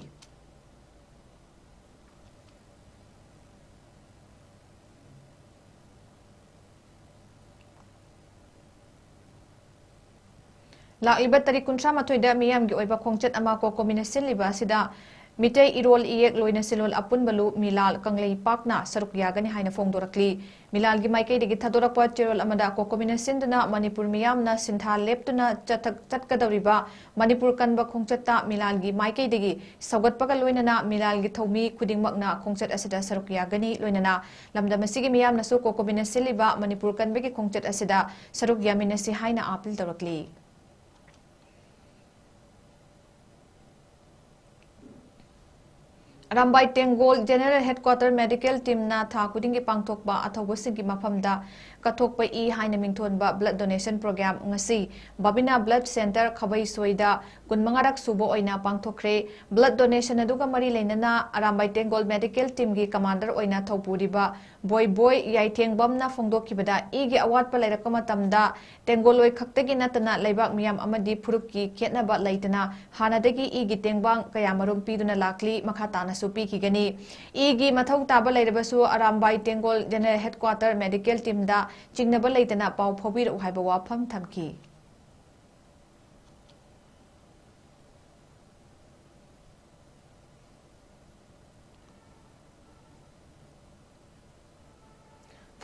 ꯂꯥꯛꯂꯤꯕ ꯇꯥꯔꯤꯛ ꯀꯨꯟꯊ꯭ꯔꯥ ꯃꯥꯊꯣꯏꯗ ꯃꯤꯌꯥꯝꯒꯤ ꯑꯣꯏꯕ ꯈꯣꯡꯆꯠ ꯑꯃ ꯀꯣꯀꯣꯃꯤꯅ ꯁꯤꯜꯂꯤꯕ ꯑꯁꯤꯗ ꯃꯤꯇꯩ ꯏꯔꯣꯜ ꯏꯌꯦꯛ ꯂꯣꯏꯅ ꯁꯤꯜꯂꯣꯜ ꯑꯄꯨꯟꯕ ꯂꯨꯞ ꯃꯤꯂꯥꯜ ꯀꯪꯂꯩꯄꯥꯛꯅ ꯁꯔꯨꯛ ꯌꯥꯒꯅꯤ ꯍꯥꯏꯅ ꯐꯣꯡꯗꯣꯔꯛꯂꯤ꯫ ꯃꯤꯂꯥꯜꯒꯤ ꯃꯥꯏꯀꯩꯗꯒꯤ ꯊꯥꯗꯣꯔꯛꯄ ꯆꯦꯔꯣꯜ ꯑꯃꯗ ꯀꯣꯀꯣꯃꯤꯅ ꯁꯤꯟꯗꯨꯅ ꯃꯅꯤꯄꯨꯔ ꯃꯤꯌꯥꯝꯅ ꯁꯤꯟꯊꯥ ꯂꯦꯞꯇꯨꯅ ꯆꯠꯊꯛ-, ꯆꯠꯀꯗꯧꯔꯤꯕ ꯃꯅꯤꯄꯨꯔ ꯀꯟꯕ ꯈꯣꯡꯆꯠꯇ ꯃꯤꯂꯥꯜꯒꯤ ꯃꯥꯏꯀꯩꯗꯒꯤ ꯁꯧꯒꯠꯄꯒ ꯂꯣꯏꯅꯅ ꯃꯤꯂꯥꯜꯒꯤ ꯊꯧꯃꯤ ꯈꯨꯗꯤꯡꯃꯛꯅ ꯈꯣꯡꯆꯠ ꯑꯁꯤꯗ ꯁꯔꯨꯛ ꯌꯥꯒꯅꯤ꯫ ꯂꯣꯏꯅꯅ ꯂꯝꯗꯝ ꯑꯁꯤꯒꯤ ꯃꯤꯌꯥꯝꯅꯁꯨ ꯀꯣꯀꯣꯃꯤꯅ ꯁꯤꯜꯂꯤꯕ ꯃꯅꯤꯄꯨꯔ ꯀꯟꯕꯒꯤ ꯈꯣꯡꯆꯠ ꯑꯁꯤꯗ ꯁꯔꯨꯛ ꯌꯥꯃꯤꯟꯅꯁꯤ ꯍꯥꯏꯅ ꯑꯥꯄꯤꯜ ꯇꯧꯔꯛꯂꯤ꯫ Arambai Tenggol General Headquarter Medical Team ꯅ ꯊꯥ ꯈꯨꯗꯤꯡꯒꯤ ꯄꯥꯡꯊꯣꯛꯄ ꯑꯊꯧꯕꯁꯤꯡꯒꯤ ꯃꯐꯝꯗ ꯀꯠꯊꯣꯛꯄ ꯏ ꯍꯥꯏꯅ ꯃꯤꯡꯊꯣꯟꯕ blood donation program ꯉꯁꯤ ꯕꯕꯤꯅꯥ Blood Centre ꯈꯕꯩꯁꯣꯏꯗ ꯀꯨꯟꯃꯉꯥꯔꯛ ꯁꯨꯕ ꯑꯣꯏꯅ ꯄꯥꯡꯊꯣꯛꯈ꯭ꯔꯦ꯫ Blood donation ꯑꯗꯨꯒ ꯃꯔꯤ ꯂꯩꯅꯅ ꯑꯔꯥꯝꯕꯥꯏ ꯇꯦꯡꯒꯣꯜ Medical Team ꯒꯤ commander ꯑꯣꯏꯅ ꯊꯧꯄꯨꯔꯤꯕ ꯕꯣꯏꯕꯣꯏ ꯌꯥꯏꯊꯦꯡꯕꯝꯅ ꯐꯣꯡꯗꯣꯛꯈꯤꯕꯗ, ꯏꯒꯤ ꯑꯋꯥꯠꯄ ꯂꯩꯔꯛꯄ ꯃꯇꯝꯗ ꯇꯦꯡꯒꯣꯜꯂꯣꯏ ꯈꯛꯇꯒꯤ ꯅꯠꯇꯅ ꯂꯩꯕꯥꯛ ꯃꯤꯌꯥꯝ ꯑꯃꯗꯤ ꯐꯨꯔꯨꯞꯀꯤ ꯈꯦꯠꯅꯕ ꯂꯩꯇꯅ ꯍꯥꯟꯅꯗꯒꯤ ꯏꯒꯤ ꯇꯦꯡꯕꯥꯡ ꯀꯌꯥꯃꯔꯨꯝ ꯄꯤꯗꯨꯅ ꯂꯥꯛꯂꯤ꯫ ꯃꯈꯥ ꯇꯥꯅꯁꯨ ꯄꯤꯈꯤꯒꯅꯤ꯫ ꯏꯒꯤ ꯃꯊꯧ ꯇꯥꯕ ꯂꯩꯔꯕꯁꯨ ꯑꯔꯥꯝꯕꯥꯏ ꯇꯦꯡꯒꯣꯜ ꯖꯦꯅꯔꯦꯜ ꯍꯦꯗꯀ꯭ꯋꯥꯇꯔ ꯃꯦꯗꯤꯀꯦꯜ ꯇꯤꯝꯗ ꯆꯤꯡꯅꯕ ꯂꯩꯇꯅ ꯄꯥꯎ ꯐꯥꯎꯕꯤꯔꯛꯎ ꯍꯥꯏꯕ ꯋꯥꯐꯝ ꯊꯝꯈꯤ꯫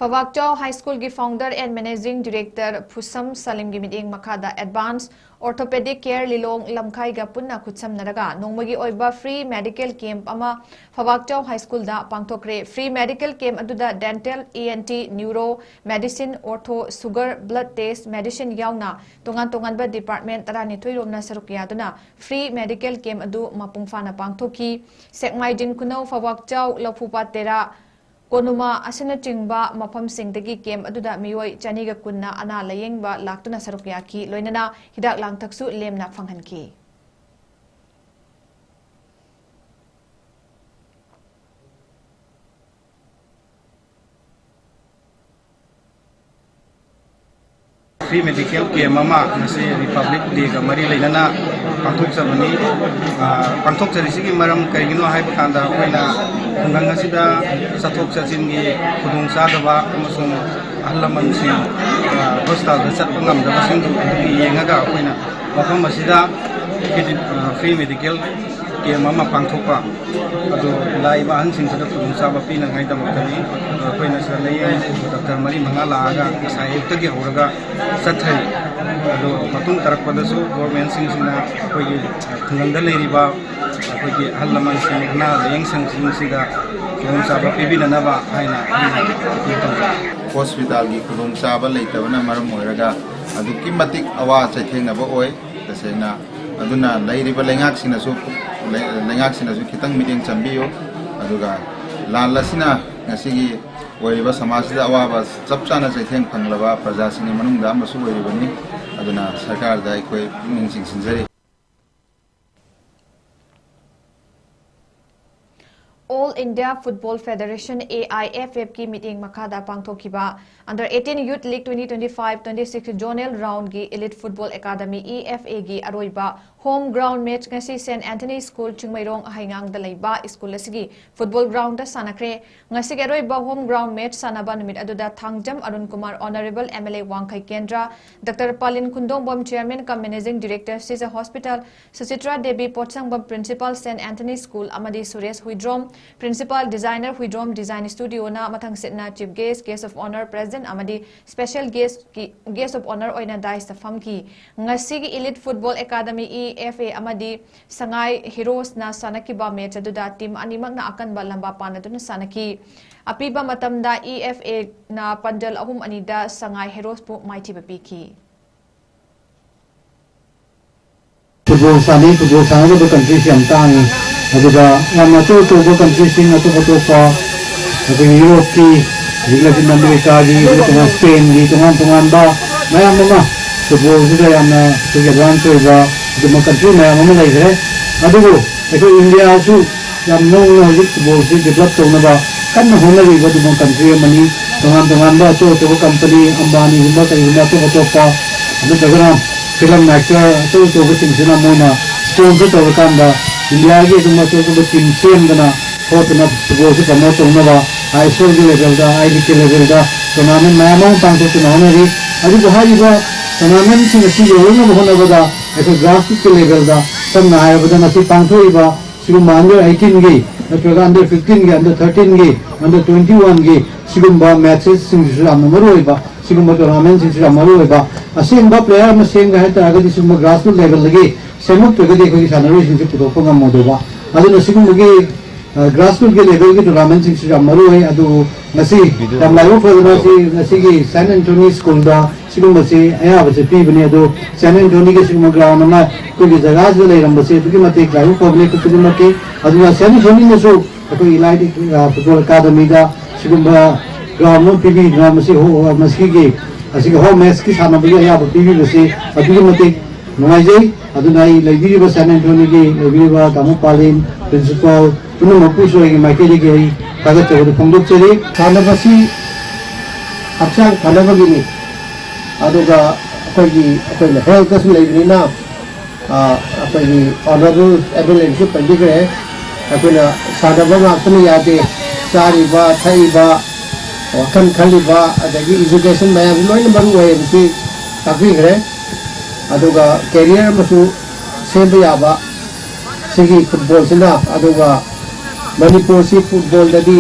ꯐꯋꯥꯛꯆꯥꯎ ꯍꯥꯏ ꯁ꯭ꯀꯨꯜꯒꯤ founder and managing director ꯐꯨꯁꯝ ꯁꯂꯤꯝꯒꯤ ꯃꯤꯠꯌꯦꯡ ꯃꯈꯥꯗ Advanced Orthopedic Care ꯂꯤꯂꯣꯡ ꯂꯝꯈꯥꯏꯒ ꯄꯨꯟꯅ ꯈꯨꯠꯁꯝꯅꯔꯒ ꯅꯣꯡꯃꯒꯤ ꯑꯣꯏꯕ free medical camp ꯑꯃ ꯐꯋꯥꯛꯆꯥꯎ ꯍꯥꯏ ꯁ꯭ꯀꯨꯜꯗ ꯄꯥꯡꯊꯣꯛꯈ꯭ꯔꯦ꯫ Free medical camp ꯑꯗꯨꯗ dental, E N T, neuro, medicine, ortho, sugar, blood test, medicine ꯌꯥꯎꯅ ꯇꯣꯉꯥꯟ ꯇꯣꯉꯥꯟꯕ department ꯇꯔꯥꯅꯤꯊꯣꯏ ꯔꯣꯝꯅ ꯁꯔꯨꯛ ꯌꯥꯗꯨꯅ free medical camp ꯑꯗꯨ ꯃꯄꯨꯡ ꯐꯥꯅ ꯄꯥꯡꯊꯣꯛꯈꯤ꯫ ꯁꯦꯛꯃꯥꯏꯖꯤꯡ ꯈꯨꯅꯧ, ꯐꯋꯥꯛꯆꯥꯎ, ꯂꯧꯐꯨꯄꯥꯠ ꯇꯦꯔꯥ, ꯀꯣꯅꯨꯃꯥ ꯑꯁꯤꯅꯆꯤꯡꯕ ꯃꯐꯝꯁꯤꯡꯗꯒꯤ camp ꯑꯗꯨꯗ ꯃꯤꯑꯣꯏ ꯆꯅꯤꯒ ꯀꯨꯟꯅ ꯑꯅꯥ ꯂꯥꯌꯦꯡꯕ ꯂꯥꯛꯇꯨꯅ ꯁꯔꯨꯛ ꯌꯥꯈꯤ, ꯂꯣꯏꯅꯅ ꯍꯤꯗꯥꯛ ꯂꯥꯡꯊꯛꯁꯨ ꯂꯦꯝꯅ ꯐꯪꯍꯟꯈꯤ꯫ Free medical camp ꯑꯃ ꯉꯁꯤ Republic Day ꯒ ꯃꯔꯤ ꯂꯩꯅꯅ ꯄꯥꯡꯊꯣꯛꯆꯕꯅꯤ꯫ ꯑ, ꯄꯥꯡꯊꯣꯛꯆꯔꯤꯁꯤꯒꯤ ꯃꯔꯝ ꯀꯔꯤꯒꯤꯅꯣ ꯍꯥꯏꯕ ꯀꯥꯟꯗ, ꯑꯩꯈꯣꯏꯅ ꯈꯨꯡꯒꯪ ꯑꯁꯤꯗ ꯆꯠꯊꯣꯛ ꯆꯠꯁꯤꯟꯒꯤ ꯈꯨꯗꯣꯡꯆꯥꯗꯕ ꯑꯃꯁꯨꯡ ꯑꯍꯜ ꯂꯃꯟꯁꯤꯡ, ꯑ, hospital ꯗ ꯆꯠꯄ ꯉꯝꯗꯕꯁꯤꯡꯗꯨ ꯑꯗꯨꯒꯤ ꯌꯦꯡꯉꯒ ꯑꯩꯈꯣꯏꯅ ꯃꯐꯝ ꯑꯁꯤꯗ free medical camp ꯑꯃ ꯄꯥꯡꯊꯣꯛꯄ꯫ ꯑꯗꯨ ꯂꯥꯛꯏꯕ ꯑꯍꯟꯁꯤꯡꯁꯤꯗ ꯈꯨꯗꯣꯡꯆꯥꯕ ꯄꯤꯅꯉꯥꯏꯗꯃꯛꯇꯅꯤ꯫ ꯑꯗꯣ ꯑꯩꯈꯣꯏꯅ ꯁꯤꯗ ꯂꯥꯌꯦꯡ ꯗꯣꯛꯇꯔ ꯃꯔꯤ ꯃꯉꯥ ꯂꯥꯛꯑꯒ ꯉꯁꯥꯏ ꯑꯌꯨꯛꯇꯒꯤ ꯍꯧꯔꯒ ꯆꯠꯊꯔꯤ꯫ ꯑꯗꯣ ꯃꯇꯨꯡ ꯇꯥꯔꯛꯄꯗꯁꯨ government ꯁꯤꯡꯁꯤꯅ ꯑꯩꯈꯣꯏꯒꯤ ꯈꯨꯡꯒꯪꯗ ꯂꯩꯔꯤꯕ ꯑꯩꯈꯣꯏꯒꯤ ꯑꯍꯜ ꯂꯃꯟꯁꯤꯡ, ꯑꯅꯥ ꯂꯥꯌꯦꯡ ꯁꯪꯁꯤꯡꯁꯤꯗ ꯈꯨꯗꯣꯡꯆꯥꯕ ꯄꯤꯕꯤꯅꯅꯕ ꯍꯥꯏꯅ ꯑꯩꯅ ꯑꯄꯤꯜ ꯇꯧꯖꯔꯤ꯫ Hospital ꯒꯤ ꯈꯨꯗꯣꯡꯆꯥꯕ ꯂꯩꯇꯕꯅ ꯃꯔꯝ ꯑꯣꯏꯔꯒ ꯑꯗꯨꯛꯀꯤ ꯃꯇꯤꯛ ꯑꯋꯥ ꯆꯩꯊꯦꯡꯅꯕ ꯑꯣꯏ꯫ ꯇꯁꯦꯡꯅ꯫ ꯑꯗꯨꯅ ꯂꯩꯔꯤꯕ ꯂꯩꯉꯥꯛꯁꯤꯡꯅꯁꯨ, ꯂꯩ-, ꯂꯩꯉꯥꯛꯁꯤꯡꯅꯁꯨ ꯈꯤꯇꯪ ꯃꯤꯠꯌꯦꯡ ꯆꯪꯕꯤꯌꯨ꯫ ꯑꯗꯨꯒ ꯂꯥꯟ ꯑꯁꯤꯅ ꯉꯁꯤꯒꯤ ꯑꯣꯏꯔꯤꯕ ꯁꯃꯥꯖꯁꯤꯗ ꯑꯋꯥꯕ ꯆꯞ ꯆꯥꯅ ꯆꯩꯊꯦꯡ ꯐꯪꯂꯕ ꯄ꯭ꯔꯖꯥꯁꯤꯡꯒꯤ ꯃꯅꯨꯡꯗ ꯑꯃꯁꯨ ꯑꯣꯏꯔꯤꯕꯅꯤ꯫ ꯑꯗꯨꯅ ꯁꯔꯀꯥꯔꯗ ꯑꯩꯈꯣꯏ ꯄꯨꯛꯅꯤꯡ ꯆꯤꯡꯁꯤꯟꯖꯔꯤ꯫ All India Football Federation, A I F F ꯀꯤ ꯃꯤꯠꯌꯦꯡ ꯃꯈꯥꯗ ꯄꯥꯡꯊꯣꯛꯈꯤꯕ Under eighteen Youth League twenty twenty-five twenty-six Zonal Round ꯒꯤ Elite Football Academy, E F A ꯒꯤ ꯑꯔꯣꯏꯕ home ground match ꯉꯁꯤ Saint Anthony School, ꯆꯤꯡꯃꯩꯔꯣꯡ, ꯑꯍꯩꯉꯥꯡꯗ ꯂꯩꯕ school ꯑꯁꯤꯒꯤ football ground ꯗ ꯁꯥꯟꯅꯈ꯭ꯔꯦ꯫ ꯉꯁꯤꯒꯤ ꯑꯔꯣꯏꯕ home ground match ꯁꯥꯟꯅꯕ ꯅꯨꯃꯤꯠ ꯑꯗꯨꯗ Thangjam Arun Kumar, Honourable M L A ꯋꯥꯡꯈꯩ ꯀꯦꯟꯗ꯭ꯔ, Doctor ꯄꯥꯂꯤꯟ ꯈꯨꯟꯗꯣꯡꯕꯝ, Chairman cum Managing Director, Sija Hospital, Suchitra Devi Potsangam, Principal, Saint Anthony School, ꯑꯃꯗꯤ Suresh Huidrom, Principal, Designer Huidrom Design Studio ꯅ ꯃꯊꯪꯁꯤꯠꯅ Chief Guest, Guest of Honour, President ꯑꯃꯗꯤ Special Guest ꯀꯤ, Guest of Honour ꯑꯣꯏꯅ dais ꯇ ꯐꯝꯈꯤ꯫ ꯉꯁꯤꯒꯤ Elite Football Academy, E F A, ꯑꯃꯗꯤ ꯁꯉꯥꯏ Heroes ꯅ ꯁꯥꯟꯅꯈꯤꯕ match ꯑꯗꯨꯗ team ꯑꯅꯤꯃꯛꯅ ꯑꯀꯟꯕ ꯂꯝꯕꯥ ꯄꯥꯟꯅꯗꯨꯅ ꯁꯥꯟꯅꯈꯤ꯫ ꯑꯄꯤꯕ ꯃꯇꯝꯗ E F A ꯅ ꯄꯟꯖꯜ ꯑꯍꯨꯝ ꯑꯅꯤꯗ ꯁꯉꯥꯏ Heroes ꯄꯨ ꯃꯥꯏꯊꯤꯕ ꯄꯤꯈꯤ꯫ ꯐꯨꯠꯕꯣꯜ ꯁꯥꯟꯅꯩ꯫ ꯐꯨꯠꯕꯣꯜ ꯁꯥꯟꯅꯗꯕ ꯀꯟꯇ꯭ꯔꯤꯁꯤ ꯌꯥꯝ ꯇꯥꯡꯉꯤ꯫ ꯑꯗꯨꯒ ꯌꯥꯝꯅ ꯑꯆꯧ ꯑꯆꯧꯕ ꯀꯟꯇ꯭ꯔꯤꯁꯤꯡ, ꯑꯇꯣꯞ ꯑꯇꯣꯞꯄ ꯑꯩꯈꯣꯏꯒꯤ ꯌꯨꯔꯣꯞꯀꯤ, ꯍꯧꯖꯤꯛ ꯂꯦꯇꯤꯟ ꯑꯃꯦꯔꯤꯀꯥꯒꯤ, ꯑꯗꯨꯒ ꯇꯣꯉꯥꯟ ꯁ꯭ꯄꯦꯟꯒꯤ, ꯇꯣꯉꯥꯟ ꯇꯣꯉꯥꯟꯕ ꯃꯌꯥꯝ ꯑꯃ ꯐꯨꯠꯕꯣꯜꯁꯤꯗ ꯌꯥꯝꯅ ꯑꯩꯈꯣꯏꯒꯤ ꯑꯦꯗꯚꯥꯟꯁ ꯑꯣꯏꯕ ꯑꯗꯨꯒꯨꯝꯕ ꯀꯟꯇ꯭ꯔꯤ ꯃꯌꯥꯝ ꯑꯃ ꯂꯩꯈ꯭ꯔꯦ꯫ ꯑꯗꯨꯕꯨ ꯑꯩꯈꯣꯏ ꯏꯟꯗꯤꯌꯥꯁꯨ ꯌꯥꯝ ꯅꯧꯅ ꯍꯧꯖꯤꯛ ꯐꯨꯠꯕꯣꯜꯁꯤ ꯗꯤꯕꯂꯞ ꯇꯧꯅꯕ ꯀꯟꯅ ꯍꯣꯠꯅꯔꯤꯕ ꯑꯗꯨꯒꯨꯝꯕ ꯀꯟꯇ꯭ꯔꯤ ꯑꯃꯅꯤ꯫ ꯇꯣꯉꯥꯟ ꯇꯣꯉꯥꯟꯕ ꯑꯆꯧ ꯑꯆꯧꯕ ꯀꯝꯄꯅꯤ, ꯑꯝꯕꯥꯅꯤꯒꯨꯝꯕ ꯀꯔꯤꯒꯨꯝꯕ ꯑꯆꯧ ꯑꯆꯧꯕ, ꯅꯠꯇ꯭ꯔꯒꯅ ꯐꯤꯂꯝ ꯑꯦꯛꯇꯔ ꯑꯆꯧ ꯑꯆꯧꯕꯁꯤꯡꯁꯤꯅ ꯃꯣꯏꯅ ꯁ꯭ꯄꯣꯟꯁꯔ ꯇꯧꯔꯀꯥꯟꯗ ꯏꯟꯗꯤꯌꯥꯒꯤ ꯑꯗꯨꯝ ꯑꯆꯧ ꯑꯆꯧꯕ ꯇꯤꯝ ꯁꯦꯝꯗꯅ ꯈꯣꯠꯇꯅ ꯐꯨꯠꯕꯣꯜꯁꯤ ꯄ꯭ꯔꯃꯣꯠ ꯇꯧꯅꯕ ꯑꯥꯏ ꯑꯦꯁ ꯑꯦꯜꯒꯤ ꯂꯦꯚꯦꯜꯗ, ꯑꯥꯏ ꯂꯤꯛꯀꯤ ꯂꯦꯚꯦꯜꯗ ꯇꯣꯔꯅꯥꯃꯦꯟ ꯃꯌꯥꯝ ꯑꯃ ꯄꯥꯡꯊꯣꯛꯇꯨꯅ ꯍꯣꯠꯅꯔꯤ꯫ ꯑꯗꯨꯕꯨ ꯍꯥꯏꯔꯤꯕ ꯇꯣꯔꯅꯥꯃꯦꯟꯁꯤꯡ ꯑꯁꯤ ꯌꯧꯔꯛꯅꯕ ꯍꯣꯠꯅꯕꯗ ꯑꯩꯈꯣꯏ ꯒ꯭ꯔꯥꯁꯔꯨꯠꯀꯤ ꯂꯦꯚꯦꯜꯗ ꯁꯝꯅ ꯍꯥꯏꯔꯕꯗ ꯉꯁꯤ ꯄꯥꯡꯊꯣꯛꯏꯕ ꯁꯤꯒꯨꯝꯕ ꯑꯟꯗꯔ ꯑꯩꯠꯇꯤꯟꯒꯤ ꯅꯠꯇ꯭ꯔꯒ ꯑꯟꯗꯔ ꯐꯤꯐꯇꯤꯟꯒꯤ, ꯑꯟꯗꯔ ꯊꯥꯔꯇꯤꯟꯒꯤ, ꯑꯟꯗꯔ ꯇ꯭ꯋꯦꯟꯇꯤ ꯋꯥꯟꯒꯤ ꯁꯤꯒꯨꯝꯕ ꯃꯦꯠꯆꯦꯁꯁꯤꯡꯁꯤꯁꯨ ꯌꯥꯝꯅ ꯃꯔꯨ ꯑꯣꯏꯕ, ꯁꯤꯒꯨꯝꯕ ꯇꯣꯔꯅꯥꯃꯦꯟꯁꯤꯡꯁꯨ ꯌꯥꯝ ꯃꯔꯨ ꯑꯣꯏꯕ꯫ ꯑꯁꯦꯡꯕ ꯄ꯭ꯂꯦꯌꯔ ꯑꯃ ꯁꯦꯝꯒꯦ ꯍꯥꯏ ꯇꯥꯔꯒꯗꯤ ꯁꯤꯒꯨꯝꯕ ꯒ꯭ꯔꯥꯁꯔꯨꯠ ꯂꯦꯚꯦꯜꯗꯒꯤ ꯁꯦꯝꯃꯛꯇ꯭ꯔꯒꯗꯤ ꯑꯩꯈꯣꯏꯒꯤ ꯁꯥꯟꯅꯔꯣꯏꯁꯤꯡꯁꯦ ꯄꯨꯊꯣꯛꯄ ꯉꯝꯃꯣꯏꯗꯧꯕ꯫ ꯑꯗꯨꯅ ꯁꯤꯒꯨꯝꯕꯒꯤ ꯒ꯭ꯔꯥꯁꯔꯨꯠꯀꯤ ꯂꯦꯚꯦꯜꯒꯤ ꯇꯣꯔꯅꯥꯃꯦꯟꯁꯤꯡꯁꯨ ꯌꯥꯝ ꯃꯔꯨ ꯑꯣꯏ꯫ ꯑꯗꯨ ꯉꯁꯤ ꯌꯥꯝ ꯂꯥꯏꯕꯛ ꯐꯗꯅ ꯁꯤ ꯉꯁꯤꯒꯤ ꯁꯦꯟ ꯑꯦꯟꯊꯣꯅꯤ ꯁ꯭ꯀꯨꯜꯗ ꯁꯤꯒꯨꯝꯕꯁꯤ ꯑꯌꯥꯕꯁꯤ ꯄꯤꯕꯅꯤ꯫ ꯑꯗꯨ ꯁꯦꯟ ꯑꯦꯟꯊꯣꯅꯤꯒꯤ ꯁꯤꯒꯨꯝꯕ ꯒ꯭ꯔꯥꯎꯟ ꯑꯃ ꯑꯩꯈꯣꯏꯒꯤ ꯖꯒꯥꯁꯤꯗ ꯂꯩꯔꯝꯕꯁꯦ ꯑꯗꯨꯛꯀꯤ ꯃꯇꯤꯛ ꯂꯥꯏꯕꯛ ꯐꯕꯅꯤ ꯑꯩꯈꯣꯏ ꯈꯨꯗꯤꯡꯃꯛꯀꯤ꯫ ꯑꯗꯨꯅ ꯁꯦꯟ ꯑꯦꯟꯊꯣꯅꯤꯅꯁꯨ ꯑꯩꯈꯣꯏ ꯏꯂꯥꯏꯠ ꯐꯨꯠꯕꯣꯜ ꯑꯦꯀꯥꯗꯃꯤꯗ ꯁꯤꯒꯨꯝꯕ ꯒ꯭ꯔꯥꯎꯟ ꯑꯃ ꯄꯤꯕꯤꯗꯨꯅ ꯃꯁꯤ ꯍꯣ-, ꯃꯁꯤꯒꯤ ꯑꯁꯤꯒꯤ ꯍꯣꯝ ꯃꯦꯠꯆꯀꯤ ꯁꯥꯟꯅꯕꯒꯤ ꯑꯌꯥꯕ ꯄꯤꯕꯤꯕꯁꯤ ꯑꯗꯨꯛꯀꯤ ꯃꯇꯤꯛ ꯅꯨꯡꯉꯥꯏꯖꯩ꯫ ꯑꯗꯨꯅ ꯑꯩ ꯂꯩꯕꯤꯔꯤꯕ ꯁꯦꯟ ꯑꯦꯟꯊꯣꯅꯤꯒꯤ ꯂꯩꯕꯤꯔꯤꯕ ꯇꯥꯃꯣ ꯄꯥꯂꯤꯟ, ꯄ꯭ꯔꯤꯟꯁꯤꯄꯥꯜ ꯄꯨꯝꯅꯃꯛꯄꯨꯁꯨ ꯑꯩꯒꯤ ꯃꯥꯏꯀꯩꯗꯒꯤ ꯑꯩ ꯊꯥꯒꯠꯆꯕꯗꯨ ꯐꯣꯡꯗꯣꯛꯆꯔꯤ꯫ ꯁꯥꯟꯅꯕꯁꯤ ꯍꯛꯆꯥꯡ ꯐꯅꯕꯒꯤꯅꯤ꯫ ꯑꯗꯨꯒ ꯑꯩꯈꯣꯏꯒꯤ, ꯑꯩꯈꯣꯏꯅ ꯍꯦꯜꯠꯇꯁꯨ ꯂꯩꯕꯅꯤꯅ, ꯑ, ꯑꯩꯈꯣꯏꯒꯤ ꯑꯣꯅꯔꯦꯕꯜ ꯑꯦꯝ ꯑꯦꯜ ꯑꯦꯅꯁꯨ ꯄꯟꯕꯤꯈ꯭ꯔꯦ꯫ ꯑꯩꯈꯣꯏꯅ ꯁꯥꯟꯅꯕ ꯉꯥꯛꯇꯅ ꯌꯥꯗꯦ, ꯆꯥꯔꯤꯕ, ꯊꯛꯏꯕ, ꯋꯥꯈꯜ ꯈꯜꯂꯤꯕ, ꯑꯗꯒꯤ ꯏꯖꯨꯀꯦꯁꯟ ꯃꯌꯥꯝꯁꯤ ꯂꯣꯏꯅ ꯃꯔꯨ ꯑꯣꯏ ꯍꯥꯏꯕꯁꯤ ꯇꯥꯛꯄꯤꯈ꯭ꯔꯦ꯫ ꯑꯗꯨꯒ ꯀꯦꯔꯤꯌꯔ ꯑꯃꯁꯨ ꯁꯦꯝꯕ ꯌꯥꯕ ꯁꯤꯒꯤ ꯐꯨꯠꯕꯣꯜꯁꯤꯅ, ꯑꯗꯨꯒ ꯃꯅꯤꯄꯨꯔꯁꯤ ꯐꯨꯠꯕꯣꯜꯗꯗꯤ,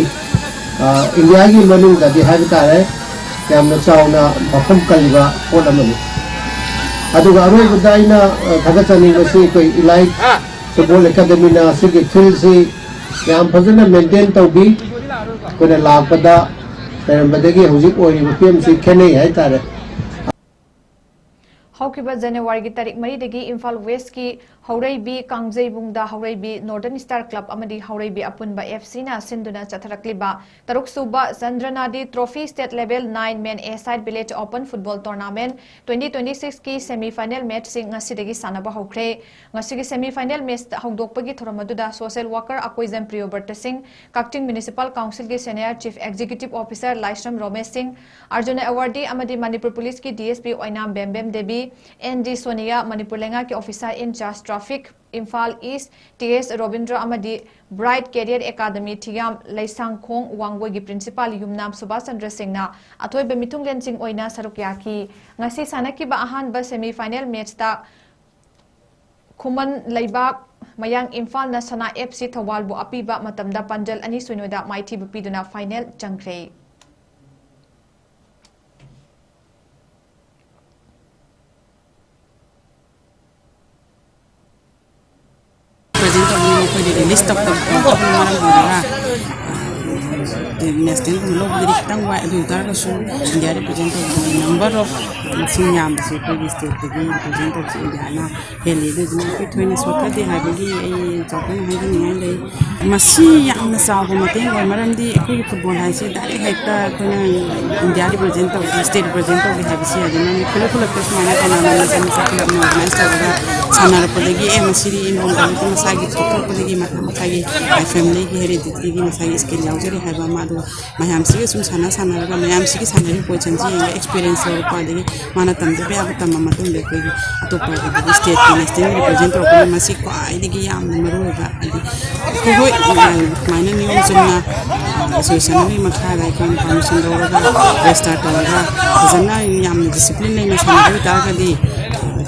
ꯑ, ꯏꯟꯗꯤꯌꯥꯒꯤ ꯃꯅꯨꯡꯗꯗꯤ ꯍꯥꯏꯕ ꯇꯥꯔꯦ, ꯌꯥꯝꯅ ꯆꯥꯎꯅ ꯃꯐꯝ ꯀꯜꯂꯤꯕ ꯄꯣꯠ ꯑꯃꯅꯤ꯫ ꯑꯗꯨꯒ ꯑꯔꯣꯏꯕꯗ ꯑꯩꯅ, ꯑ, ꯊꯥꯒꯠꯆꯅꯤꯡꯕꯁꯤ ꯑꯩꯈꯣꯏ ꯏꯂꯥꯏꯠ ꯐꯨꯠꯕꯣꯜ ꯑꯦꯀꯥꯗꯃꯤꯅ ꯁꯤꯒꯤ ꯐꯤꯜꯁꯤ ꯌꯥꯝ ꯐꯖꯅ ꯃꯦꯟꯇꯦꯟ ꯇꯧꯕꯤ꯫ ꯑꯩꯈꯣꯏꯅ ꯂꯥꯛꯄꯗ ꯂꯩꯔꯝꯕꯗꯒꯤ ꯍꯧꯖꯤꯛ ꯑꯣꯏꯔꯤꯕ ꯐꯤꯕꯝꯁꯤ ꯈꯦꯠꯅꯩ ꯍꯥꯏꯇꯥꯔꯦ꯫ ꯍꯧꯈꯤꯕ ꯖꯅꯋꯥꯔꯤꯒꯤ ꯇꯥꯔꯤꯛ ꯃꯔꯤꯗꯒꯤ ꯏꯝꯐꯥꯜ ꯋꯦꯁꯀꯤ ꯍꯧꯔꯩꯕꯤ ꯀꯥꯡꯖꯩꯕꯨꯡꯗ ꯍꯧꯔꯩꯕꯤ ꯅꯣꯔꯗꯔꯟ ꯁ꯭ꯇꯥꯔ ꯀ꯭ꯂꯕ ꯑꯃꯗꯤ ꯍꯧꯔꯩꯕꯤ ꯑꯄꯨꯟꯕ ꯑꯦꯐ ꯁꯤꯅ ꯁꯤꯟꯗꯨꯅ ꯆꯠꯊꯔꯛꯂꯤꯕ ꯇꯔꯨꯛ ꯁꯨꯕ ꯆꯟꯗ꯭ꯔꯅꯥꯗꯤ trophy state level nine men a side village open football tournament twenty twenty ꯁꯤꯛꯁꯀꯤ ꯁꯦꯃꯤ ꯐꯥꯏꯅꯦꯜ ꯃꯦꯆꯁꯤꯡ ꯉꯁꯤꯗꯒꯤ ꯁꯥꯟꯅꯕ ꯍꯧꯈ꯭ꯔꯦ꯫ ꯉꯁꯤꯒꯤ ꯁꯦꯃꯤ ꯐꯥꯏꯅꯦꯜ ꯃꯦꯆ ꯍꯧꯗꯣꯛꯄꯒꯤ ꯊꯧꯔꯝ ꯑꯗꯨꯗ ꯁꯣꯁꯤꯌꯦꯜ ꯋꯥꯔꯀꯔ ꯑꯀꯣꯏꯖꯝ ꯄ꯭ꯔꯤꯌꯣꯕ꯭ꯔꯇ ꯁꯤꯡ, ꯀꯛꯆꯤꯡ ꯃ꯭ꯌꯨꯅꯤꯁꯤꯄꯥꯜ ꯀꯥꯎꯟꯁꯤꯜꯒꯤ senior chief executive officer Laishram Romesh Singh, Arjuna ꯑꯦꯋꯥꯔꯗꯤ ꯑꯃꯗꯤ ꯃꯅꯤꯄꯨꯔ ꯄꯨꯂꯤꯁꯀꯤ ꯗꯤ ꯑꯦꯁ ꯄꯤ ꯑꯣꯏꯅꯥꯝ ꯕꯦꯝꯕꯦꯝ ꯗꯦꯕꯤ, ꯑꯦꯟ ꯗꯤ ꯁꯣꯅꯤꯌꯥ, ꯃꯅꯤꯄꯨꯔ ꯂꯩꯉꯥꯛꯀꯤ officer in charge traffic, Imphal east, T S Robindro ꯑꯃꯗꯤ bright career academy Thiyam Leisangkhong ꯋꯥꯡꯒꯣꯏꯒꯤ ꯄ꯭ꯔꯤꯟꯁꯤꯄꯥꯜ ꯌꯨꯝꯅꯥꯝ ꯁꯨꯕꯥꯁ ꯆꯟꯗ꯭ꯔ ꯁꯤꯡꯅ ꯑꯊꯣꯏꯕ ꯃꯤꯊꯨꯡꯂꯦꯟꯁꯤꯡ ꯑꯣꯏꯅ ꯁꯔꯨꯛ ꯌꯥꯈꯤ꯫ ꯉꯁꯤ ꯁꯥꯟꯅꯈꯤꯕ ꯑꯍꯥꯟꯕ ꯁꯦꯃꯤ ꯐꯥꯏꯅꯦꯜ ꯃꯦꯆꯇ ꯈꯨꯃꯟ ꯂꯩꯕꯥꯛ ꯃꯌꯥꯡ ꯏꯝꯐꯥꯜꯅ ꯁꯅꯥ ꯑꯦꯐ ꯁꯤ ꯊꯧꯕꯥꯜꯕꯨ ꯑꯄꯤꯕ ꯃꯇꯝꯗ ꯄꯥꯟꯖꯜ ꯑꯅꯤ ꯁꯤꯅꯣꯗ ꯃꯥꯏꯊꯤꯕ ꯄꯤꯗꯨꯅ ꯐꯥꯏꯅꯦꯜ ꯆꯪꯈ꯭ꯔꯦ꯫ ꯄ꯭ꯔꯖꯦꯟ ꯇꯧꯕꯒꯤ ꯃꯈꯣꯏꯗꯤ ꯔꯤꯂꯤꯁ ꯇꯧꯗꯕ ꯃꯔꯝ ꯑꯣꯏꯔꯒ ꯅꯦꯁꯅꯦꯜꯒꯨꯝꯕ ꯂꯧꯕꯒꯤꯗꯤ ꯈꯤꯇꯪ ꯋꯥꯏ꯫ ꯑꯗꯨ ꯑꯣꯏꯇꯥꯔꯒꯁꯨ ꯏꯟꯗꯤꯌꯥ ꯔꯤꯄ꯭ꯔꯖꯦꯟ ꯇꯧꯕꯗ ꯅꯝꯕꯔ ꯑꯣꯐ ꯃꯁꯤꯡ ꯌꯥꯝꯕꯁꯦ ꯑꯩꯈꯣꯏꯒꯤ ꯁ꯭ꯇꯦꯠꯇꯒꯤ ꯔꯤꯄ꯭ꯔꯖꯦꯟ ꯇꯧꯕꯁꯦ ꯏꯟꯗꯤꯌꯥꯅ ꯍꯦꯜꯂꯤ꯫ ꯑꯗꯨꯗꯨꯅ ꯑꯩꯈꯣꯏ ꯊꯣꯏꯅ ꯁꯣꯠꯊꯗꯦ ꯍꯥꯏꯕꯒꯤ ꯑꯩ ꯆꯥꯎꯊꯣꯛꯅ ꯍꯥꯏꯖꯅꯤꯡꯉꯥꯏ ꯂꯩ꯫ ꯃꯁꯤ ꯌꯥꯝꯅ ꯆꯥꯎꯕ ꯃꯇꯦꯡ ꯑꯣꯏ, ꯃꯔꯝꯗꯤ ꯑꯩꯈꯣꯏꯒꯤ ꯐꯨꯠꯕꯣꯜ ꯍꯥꯏꯁꯦ ꯗꯥꯏꯔꯦꯛ ꯍꯦꯛꯇ ꯑꯩꯈꯣꯏꯅ ꯏꯟꯗꯤꯌꯥ ꯔꯤꯄ꯭ꯔꯖꯦꯟ ꯇꯧꯒꯦ, ꯁ꯭ꯇꯦꯠ ꯔꯤꯄ꯭ꯔꯖꯦꯟ ꯇꯧꯒꯦ ꯍꯥꯏꯕꯁꯤ ꯑꯗꯨꯃꯥꯏꯅ ꯈꯨꯜꯂꯛ ꯈꯨꯜꯂꯛꯇ ꯁꯨꯃꯥꯏꯅ ꯇꯣꯔꯅꯥꯃꯦꯟ ꯃꯆꯥ ꯃꯆꯥ ꯀ꯭ꯂꯕꯅ ꯑꯣꯔꯒꯅꯥꯏꯖ ꯇꯧꯔꯒ ꯁꯥꯟꯅꯔꯛꯄꯗꯒꯤ ꯑꯦ ꯃꯁꯤꯗꯤ ꯏꯟꯕꯝ ꯇꯧꯔꯛꯇꯦ, ꯃꯁꯥꯒꯤ ꯄꯣꯛꯊꯣꯔꯛꯄꯗꯒꯤ ꯃꯁꯥꯒꯤ family ꯒꯤ heredity ꯒꯤ ꯃꯁꯥꯒꯤ skill ꯌꯥꯎꯖꯔꯤ ꯍꯥꯏꯕ ꯑꯃ, ꯑꯗꯨꯒ ꯃꯌꯥꯝꯁꯤꯒ ꯁꯨꯝ ꯁꯥꯟꯅ ꯁꯥꯟꯅꯔꯒ ꯃꯌꯥꯝꯁꯤꯒꯤ ꯁꯥꯟꯅꯔꯤꯕ position ꯁꯤ ꯌꯦꯡꯉꯒ experience ꯂꯧꯔꯛꯄ, ꯑꯗꯒꯤ ꯃꯥꯅ ꯇꯝꯖꯕ ꯌꯥꯕ ꯇꯝꯃ ꯃꯇꯨꯡꯗ ꯑꯩꯈꯣꯏꯒꯤ ꯑꯇꯣꯞꯄ ꯑꯗꯒꯤ state ꯀꯤ national ꯒꯤ represent ꯇꯧꯔꯛꯄꯅ ꯃꯁꯤ ꯈ꯭ꯋꯥꯏꯗꯒꯤ ꯌꯥꯝꯅ ꯃꯔꯨ ꯑꯣꯏꯕ꯫ ꯍꯥꯏꯗꯤ ꯍꯣꯏ ꯍꯣꯏ, ꯁꯨꯃꯥꯏꯅ ꯅꯤꯌꯣꯝ ꯆꯨꯝꯅ association ꯑꯃꯒꯤ ꯃꯈꯥꯗ ꯑꯩꯈꯣꯏꯅ permission ꯂꯧꯔꯒ register ꯇꯧꯔꯒ ꯐꯖꯅ ꯌꯥꯝꯅ discipline ꯂꯩꯅ ꯁꯥꯟꯅꯕ ꯑꯣꯏꯇꯥꯔꯒꯗꯤ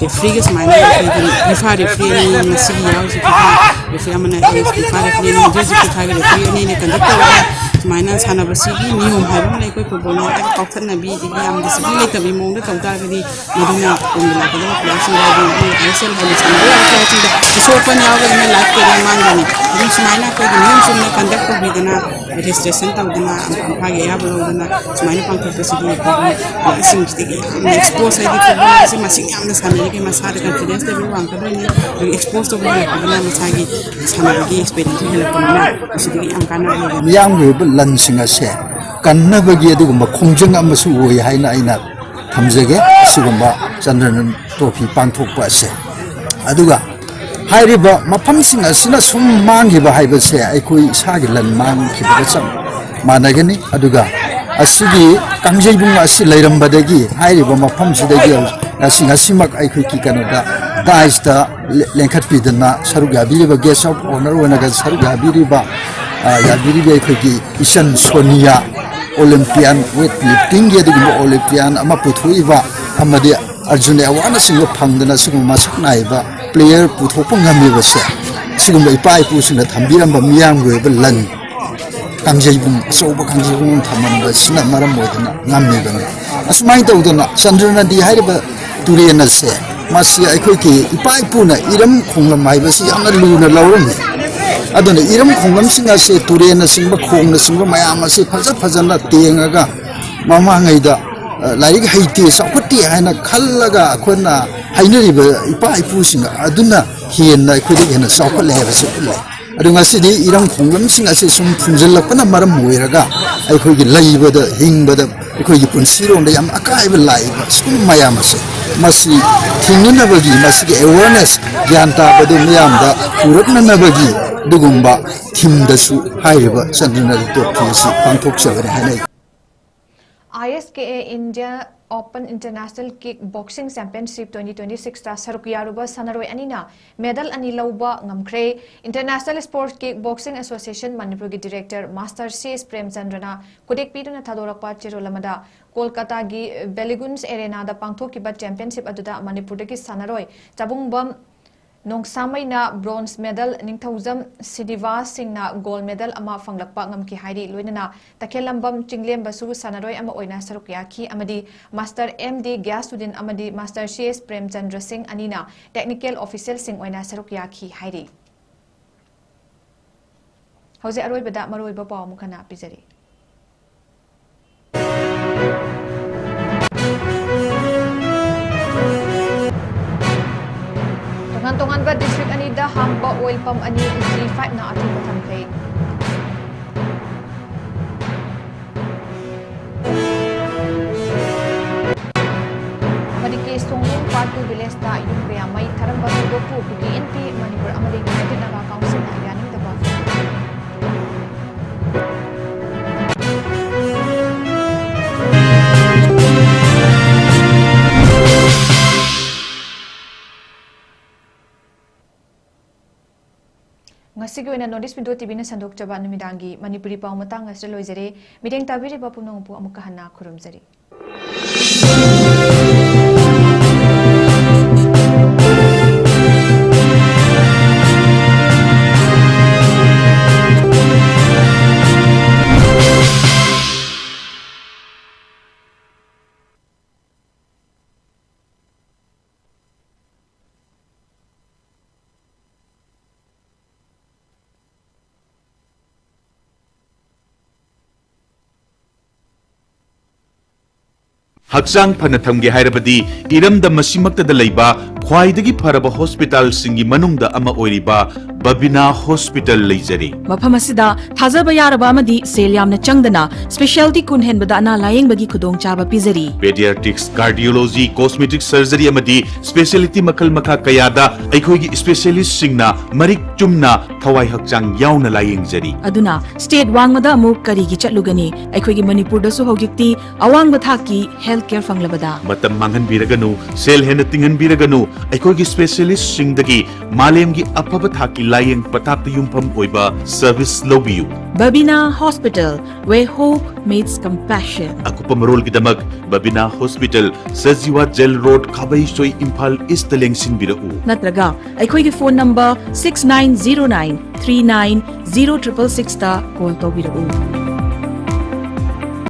referee ꯒ ꯁꯨꯃꯥꯏꯅ ꯑꯩꯈꯣꯏꯒꯤ FIFA referee ꯑꯅꯤ ꯉꯁꯤꯒꯤ ꯌꯥꯎꯔꯤꯁꯦ, FIFA referee ꯑꯃꯅ FIFA referee ꯑꯅꯤ, ꯍꯧꯖꯤꯛ ꯍꯧꯖꯤꯛ FIFA ꯒꯤ referee ꯑꯅꯤꯅ conduct ꯇꯧꯔꯒ ꯁꯨꯃꯥꯏꯅ ꯁꯥꯟꯅꯕꯁꯤꯒꯤ ꯅꯤꯌꯣꯝ ꯍꯥꯏꯕ ꯑꯃ ꯂꯩ꯫ ꯑꯩꯈꯣꯏ football ꯅ ꯍꯦꯛꯇ ꯀꯥꯎꯊꯠꯅꯕꯤ ꯑꯗꯒꯤ ꯌꯥꯝ discipline ꯂꯩꯇꯕꯒꯤ ꯃꯑꯣꯡꯗ ꯇꯧ ꯇꯥꯔꯒꯗꯤ ꯃꯗꯨꯅ ꯇꯨꯡꯒꯤ ꯂꯥꯛꯀꯗꯕ player ꯁꯤꯡꯗ ꯍꯥꯏꯗꯤ ꯃꯣꯏ ISL ꯍꯥꯏꯅ ꯁꯥꯟꯅꯕ ꯌꯥꯕ player ꯁꯤꯡꯗ ꯏꯁꯣꯛꯄ ꯌꯥꯎꯔꯒꯗꯤ ꯃꯣꯏ life career ꯃꯥꯡꯒꯅꯤ꯫ ꯑꯗꯨꯝ ꯁꯨꯃꯥꯏꯅ ꯑꯩꯈꯣꯏꯒꯤ ꯅꯤꯌꯣꯝ ꯆꯨꯝꯅ conduct ꯇꯧꯕꯤꯗꯅ registration ꯇꯧꯗꯅ ꯃꯐꯝ ꯐꯥꯒꯤ ꯑꯌꯥꯕ ꯂꯧꯗꯅ ꯁꯨꯃꯥꯏꯅ ꯄꯥꯡꯊꯣꯛꯄꯁꯤꯗꯤ ꯑꯩꯈꯣꯏꯒꯤ ꯁꯤꯡꯁꯤꯗꯒꯤ ꯌꯥꯝꯅ expose ꯍꯥꯏꯗꯤ football ꯑꯁꯤ ꯃꯁꯤꯡ ꯌꯥꯝꯅ ꯁꯥꯟꯅꯔꯤꯈꯩ ꯃꯁꯥꯗ confidence level ꯋꯥꯡꯒꯗꯣꯏꯅꯤ꯫ ꯑꯗꯨꯒ expose ꯇꯧꯕ ꯍꯦꯜꯂꯛꯄꯗꯨꯅ ꯃꯁꯥꯒꯤ ꯁꯥꯟꯅꯕꯒꯤ experience ꯍꯦꯜꯂꯛꯄꯅꯤꯅ ꯃꯁꯤꯗꯒꯤ ꯌꯥꯝ ꯀꯥꯟꯅꯕ ꯂꯩꯒꯅꯤ꯫ ꯃꯤꯌꯥꯝꯒꯤ ꯑꯣꯏꯕ ꯂꯟꯁꯤꯡ ꯑꯁꯦ ꯀꯟꯅꯕꯒꯤ ꯑꯗꯨꯒꯨꯝꯕ ꯈꯣꯡꯖꯪ ꯑꯃꯁꯨ ꯑꯣꯏ ꯍꯥꯏꯅ ꯑꯩꯅ ꯊꯝꯖꯒꯦ꯫ ꯑꯁꯤꯒꯨꯝꯕ ꯆꯟꯗ꯭ꯔꯅꯟ trophy ꯄꯥꯡꯊꯣꯛꯄ ꯑꯁꯦ꯫ ꯑꯗꯨꯒ ꯍꯥꯏꯔꯤꯕ ꯃꯐꯝꯁꯤꯡ ꯑꯁꯤꯅ ꯁꯨꯝ ꯃꯥꯡꯈꯤꯕ ꯍꯥꯏꯕꯁꯦ ꯑꯩꯈꯣꯏ ꯏꯁꯥꯒꯤ ꯂꯟ ꯃꯥꯡꯈꯤꯕꯒ ꯆꯞ ꯃꯥꯟꯅꯒꯅꯤ꯫ ꯑꯗꯨꯒ ꯑꯁꯤꯒꯤ ꯀꯥꯡꯖꯩꯕꯨꯡ ꯑꯁꯤ ꯂꯩꯔꯝꯕꯗꯒꯤ ꯍꯥꯏꯔꯤꯕ ꯃꯐꯝꯁꯤꯗꯒꯤ ꯉꯁꯤ, ꯉꯁꯤꯃꯛ ꯑꯩꯈꯣꯏꯒꯤ ꯀꯩꯅꯣꯗ dais ꯇ ꯂꯦ-, ꯂꯦꯡꯈꯠꯄꯤꯗꯅ ꯁꯔꯨꯛ ꯌꯥꯕꯤꯔꯤꯕ guest of honour ꯑꯣꯏꯅꯒ ꯁꯔꯨꯛ ꯌꯥꯕꯤꯔꯤꯕ, ꯑ, ꯌꯥꯕꯤꯔꯤꯕ ꯑꯩꯈꯣꯏꯒꯤ ꯏꯆꯟ ꯁꯣꯅꯤꯌꯥ, Olympian weight lifting ꯒꯤ ꯑꯗꯨꯒꯨꯝꯕ Olympian ꯑꯃ ꯄꯨꯊꯣꯛꯏꯕ ꯑꯃꯗꯤ ꯑꯔꯖꯨꯟ award ꯅꯆꯤꯡꯕ ꯐꯪꯗꯅ ꯁꯤꯒꯨꯝꯕ ꯃꯁꯛ ꯅꯥꯏꯕ player ꯄꯨꯊꯣꯛꯄ ꯉꯝꯃꯤꯕꯁꯦ, ꯁꯤꯒꯨꯝꯕ ꯏꯄꯥ ꯏꯄꯨꯁꯤꯡꯅ ꯊꯝꯕꯤꯔꯝꯕ ꯃꯤꯌꯥꯝꯒꯤ ꯑꯣꯏꯕ ꯂꯟ, ꯀꯥꯡꯖꯩꯕꯨꯡ, ꯑꯆꯧꯕ ꯀꯥꯡꯖꯩꯕꯨꯡ ꯑꯃ ꯊꯝꯃꯝꯕꯁꯤꯅ ꯃꯔꯝ ꯑꯣꯏꯗꯨꯅ ꯉꯝꯃꯤꯕꯅꯤ꯫ ꯑꯁꯨꯃꯥꯏꯅ ꯇꯧꯗꯅ ꯆꯟꯗ꯭ꯔ ꯅꯗꯤ ꯍꯥꯏꯔꯤꯕ ꯇꯨꯔꯦꯜ ꯑꯁꯦ, ꯃꯁꯤ ꯑꯩꯈꯣꯏꯒꯤ ꯏꯄꯥ ꯏꯄꯨꯅ ꯏꯔꯝ ꯈꯣꯡꯂꯝ ꯍꯥꯏꯕꯁꯤ ꯌꯥꯝꯅ ꯂꯨꯅ ꯂꯧꯔꯝꯃꯤ꯫ ꯑꯗꯨꯅ ꯏꯔꯝ ꯈꯣꯡꯂꯝꯁꯤꯡ ꯑꯁꯦ, ꯇꯨꯔꯦꯜꯅꯆꯤꯡꯕ, ꯈꯣꯡꯅꯆꯤꯡꯕ ꯃꯌꯥꯝ ꯑꯁꯦ ꯐꯖ ꯐꯖꯅ ꯇꯦꯡꯉꯒ ꯃꯃꯥꯡꯉꯩꯗ, ꯑ, ꯂꯥꯏꯔꯤꯛ ꯍꯩꯇꯦ, ꯆꯥꯎꯈꯠꯇꯦ ꯍꯥꯏꯅ ꯈꯜꯂꯒ ꯑꯩꯈꯣꯏꯅ ꯍꯥꯏꯅꯔꯤꯕ ꯏꯄꯥ ꯏꯄꯨꯁꯤꯡ ꯑꯗꯨꯅ ꯍꯦꯟꯅ ꯑꯩꯈꯣꯏꯗ ꯍꯦꯟꯅ ꯆꯥꯎꯈꯠꯂꯦ ꯍꯥꯏꯕꯁꯤ ꯎꯠꯂꯦ꯫ ꯑꯗꯨ ꯉꯁꯤꯗꯤ ꯏꯔꯝ ꯈꯣꯡꯂꯝꯁꯤꯡ ꯑꯁꯤ ꯁꯨꯝ ꯐꯨꯝꯖꯤꯜꯂꯛꯄꯅ ꯃꯔꯝ ꯑꯣꯏꯔꯒ ꯑꯩꯈꯣꯏꯒꯤ ꯂꯩꯕꯗ, ꯍꯤꯡꯕꯗ ꯑꯩꯈꯣꯏꯒꯤ ꯄꯨꯟꯁꯤꯔꯣꯝꯗ ꯌꯥꯝ ꯑꯀꯥꯏꯕ ꯂꯥꯛꯏꯕ ꯁꯤꯒꯨꯝꯕ ꯃꯌꯥꯝ ꯑꯁꯦ, ꯃꯁꯤ ꯊꯤꯡꯅꯅꯕꯒꯤ, ꯃꯁꯤꯒꯤ awareness, ꯒ꯭ꯌꯥꯟ ꯇꯥꯕꯗꯨ ꯃꯤꯌꯥꯝꯗ ꯄꯨꯔꯛꯅꯅꯕꯒꯤ ꯑꯗꯨꯒꯨꯝꯕ theme ꯗꯁꯨ ꯍꯥꯏꯔꯤꯕ ꯆꯟꯗ꯭ꯔꯅꯥꯗꯤ ꯇ꯭ꯔꯣꯐꯤ ꯑꯁꯤ ꯄꯥꯡꯊꯣꯛꯆꯕꯅꯤ ꯍꯥꯏꯅ ꯑꯩ I S K A India Open International Kick Boxing Championship twenty twenty-six ꯇ ꯁꯔꯨꯛ ꯌꯥꯔꯨꯕ ꯁꯥꯟꯅꯔꯣꯏ ꯑꯅꯤꯅ medal ꯑꯅꯤ ꯂꯧꯕ ꯉꯝꯈ꯭ꯔꯦ꯫ International Sports Kick Boxing Association ꯃꯅꯤꯄꯨꯔꯒꯤ director Master C S ꯄ꯭ꯔꯦꯝꯆꯟꯗ꯭ꯔꯅ ꯈꯨꯗꯦꯛ ꯄꯤꯗꯨꯅ ꯊꯥꯗꯣꯔꯛꯄ ꯆꯦꯔꯣꯜ ꯑꯃꯗ, ꯀꯣꯜꯀꯇꯥꯒꯤ ꯕꯦꯂꯤꯒꯨꯟꯁ ꯑꯦꯔꯦꯅꯥꯗ ꯄꯥꯡꯊꯣꯛꯈꯤꯕ championship ꯑꯗꯨꯗ ꯃꯅꯤꯄꯨꯔꯗꯒꯤ ꯁꯥꯟꯅꯔꯣꯏ ꯆꯕꯨꯡꯕꯝ ꯅꯣꯡꯁꯥꯃꯩꯅ bronze medal, ꯅꯤꯡꯊꯧꯖꯝ ꯁ꯭ꯔꯤꯅꯤꯕꯥꯁ ꯁꯤꯡꯅ gold medal ꯑꯃ ꯐꯪꯂꯛꯄ ꯉꯝꯈꯤ ꯍꯥꯏꯔꯤ꯫ ꯂꯣꯏꯅꯅ ꯇꯈꯦꯜꯂꯝꯕꯝ ꯆꯤꯡꯂꯦꯝꯕꯁꯨ ꯁꯥꯟꯅꯔꯣꯏ ꯑꯃ ꯑꯣꯏꯅ ꯁꯔꯨꯛ ꯌꯥꯈꯤ ꯑꯃꯗꯤ Master M D ꯒ꯭ꯌꯥꯁꯨꯗꯤꯟ ꯑꯃꯗꯤ Master C S ꯄ꯭ꯔꯦꯝꯆꯟꯗ꯭ꯔ ꯁꯤꯡ ꯑꯅꯤꯅ technical official ꯁꯤꯡ ꯑꯣꯏꯅ ꯁꯔꯨꯛ ꯌꯥꯈꯤ ꯍꯥꯏꯔꯤ꯫ ꯍꯧꯖꯤꯛ ꯑꯔꯣꯏꯕꯗ ꯃꯔꯨꯑꯣꯏꯕ ꯄꯥꯎ ꯑꯃꯨꯛ ꯍꯟꯅ ꯄꯤꯖꯔꯤ꯫ ꯇꯣꯉꯥꯟ ꯇꯣꯉꯥꯟꯕ district ꯑꯅꯤꯗ ꯍꯥꯡꯕ oil pump ꯑꯅꯤ G five ꯅ ꯑꯊꯤꯡꯕ ꯊꯝꯈ꯭ꯔꯦ꯫ ꯑꯃꯗꯤ ꯀꯦ ꯁꯣꯡꯂꯦꯟ Part two village ꯇ ꯌꯨꯝ ꯀꯌꯥ ꯃꯩ ꯊꯥꯔꯝꯕ ꯊꯧꯗꯣꯛꯄꯨ Kuki Inpi ꯃꯅꯤꯄꯨꯔ ꯑꯃꯗꯤ United Naga Council ꯅ ꯌꯥꯅꯤꯡꯗꯕ ꯐꯣꯡꯗꯣꯛꯈꯤ꯫ ꯉꯁꯤꯒꯤ ꯑꯣꯏꯅ North East Window T V ꯅ ꯁꯟꯗꯣꯛꯆꯕ ꯅꯨꯃꯤꯗꯥꯡꯒꯤ ꯃꯅꯤꯄꯨꯔꯤ ꯄꯥꯎ ꯃꯇꯥꯡ ꯑꯁꯤꯗ ꯂꯣꯏꯖꯔꯦ꯫ ꯃꯤꯠꯌꯦꯡ ꯇꯥꯕꯤꯔꯤꯕ ꯄꯨꯝꯅꯃꯛꯄꯨ ꯑꯃꯨꯛꯀ ꯍꯟꯅ ꯈꯨꯔꯨꯝꯖꯔꯤ꯫ ꯍꯛꯆꯥꯡ ꯐꯅ ꯊꯝꯒꯦ ꯍꯥꯏꯔꯕꯗꯤ ꯏꯔꯝꯗꯝ ꯑꯁꯤꯃꯛꯇꯗ ꯂꯩꯕ ꯈ꯭ꯋꯥꯏꯗꯒꯤ ꯐꯔꯕ ꯍꯣꯁꯄꯤꯇꯥꯜꯁꯤꯡꯒꯤ ꯃꯅꯨꯡꯗ ꯑꯃ ꯑꯣꯏꯔꯤꯕ ꯕꯕꯤꯅꯥ ꯍꯣꯁꯄꯤꯇꯥꯜ ꯂꯩꯖꯔꯤ꯫ ꯃꯐꯝ ꯑꯁꯤꯗ ꯊꯥꯖꯕ ꯌꯥꯔꯕ ꯑꯃꯗꯤ ꯁꯦꯜ ꯌꯥꯝꯅ ꯆꯪꯗꯅ specialty ꯀꯨꯟ ꯍꯦꯟꯕꯗ ꯑꯅꯥ ꯂꯥꯌꯦꯡꯕꯒꯤ ꯈꯨꯗꯣꯡꯆꯥꯕ ꯄꯤꯖꯔꯤ꯫ Pediatrics, cardiology, cosmetic surgery ꯑꯃꯗꯤ specialty ꯃꯈꯜ ꯃꯈꯥ ꯀꯌꯥꯗ ꯑꯩꯈꯣꯏꯒꯤ specialistꯁꯤꯡꯅ ꯃꯔꯤꯛ ꯆꯨꯝꯅ ꯊꯋꯥꯏ ꯍꯛꯆꯥꯡ ꯌꯥꯎꯅ ꯂꯥꯌꯦꯡꯖꯔꯤ꯫ ꯑꯗꯨꯅ state ꯋꯥꯡꯃꯗ ꯑꯃꯨꯛ ꯀꯔꯤꯒꯤ ꯆꯠꯂꯨꯒꯅꯤ? ꯑꯩꯈꯣꯏꯒꯤ ꯃꯅꯤꯄꯨꯔꯗꯁꯨ ꯍꯧꯖꯤꯛꯇꯤ ꯑꯋꯥꯡꯕ ꯊꯥꯛꯀꯤ health care ꯐꯪꯂꯕꯗ꯫ ꯃꯇꯝ ꯃꯥꯡꯍꯟꯕꯤꯔꯒꯅꯨ, ꯁꯦꯜ ꯍꯦꯟꯅ ꯇꯤꯡꯍꯟꯕꯤꯔꯒꯅꯨ, ꯑꯩꯈꯣꯏꯒꯤ specialistꯁꯤꯡꯗꯒꯤ ꯃꯥꯂꯦꯝꯒꯤ ꯑꯐꯕ ꯊꯥꯛꯀꯤ ꯂꯥꯌꯦꯡ ꯄꯊꯥꯞꯇ ꯌꯨꯝꯐꯝ ꯑꯣꯏꯕ service ꯂꯧꯕꯤꯌꯨ꯫ Babina Hospital, where hope meets compassion. ꯑꯀꯨꯞꯄ ꯃꯔꯣꯜꯒꯤꯗꯃꯛ Babina hospital, Sajiwa jail road, Khabeisoi, Imphal east ꯂꯦꯡꯁꯤꯟꯕꯤꯔꯛꯎ꯫ ꯅꯠꯇ꯭ꯔꯒ ꯑꯩꯈꯣꯏꯒꯤ phone number six nine zero nine three nine zero triple sixꯇ call ꯇꯧꯕꯤꯔꯛꯎ꯫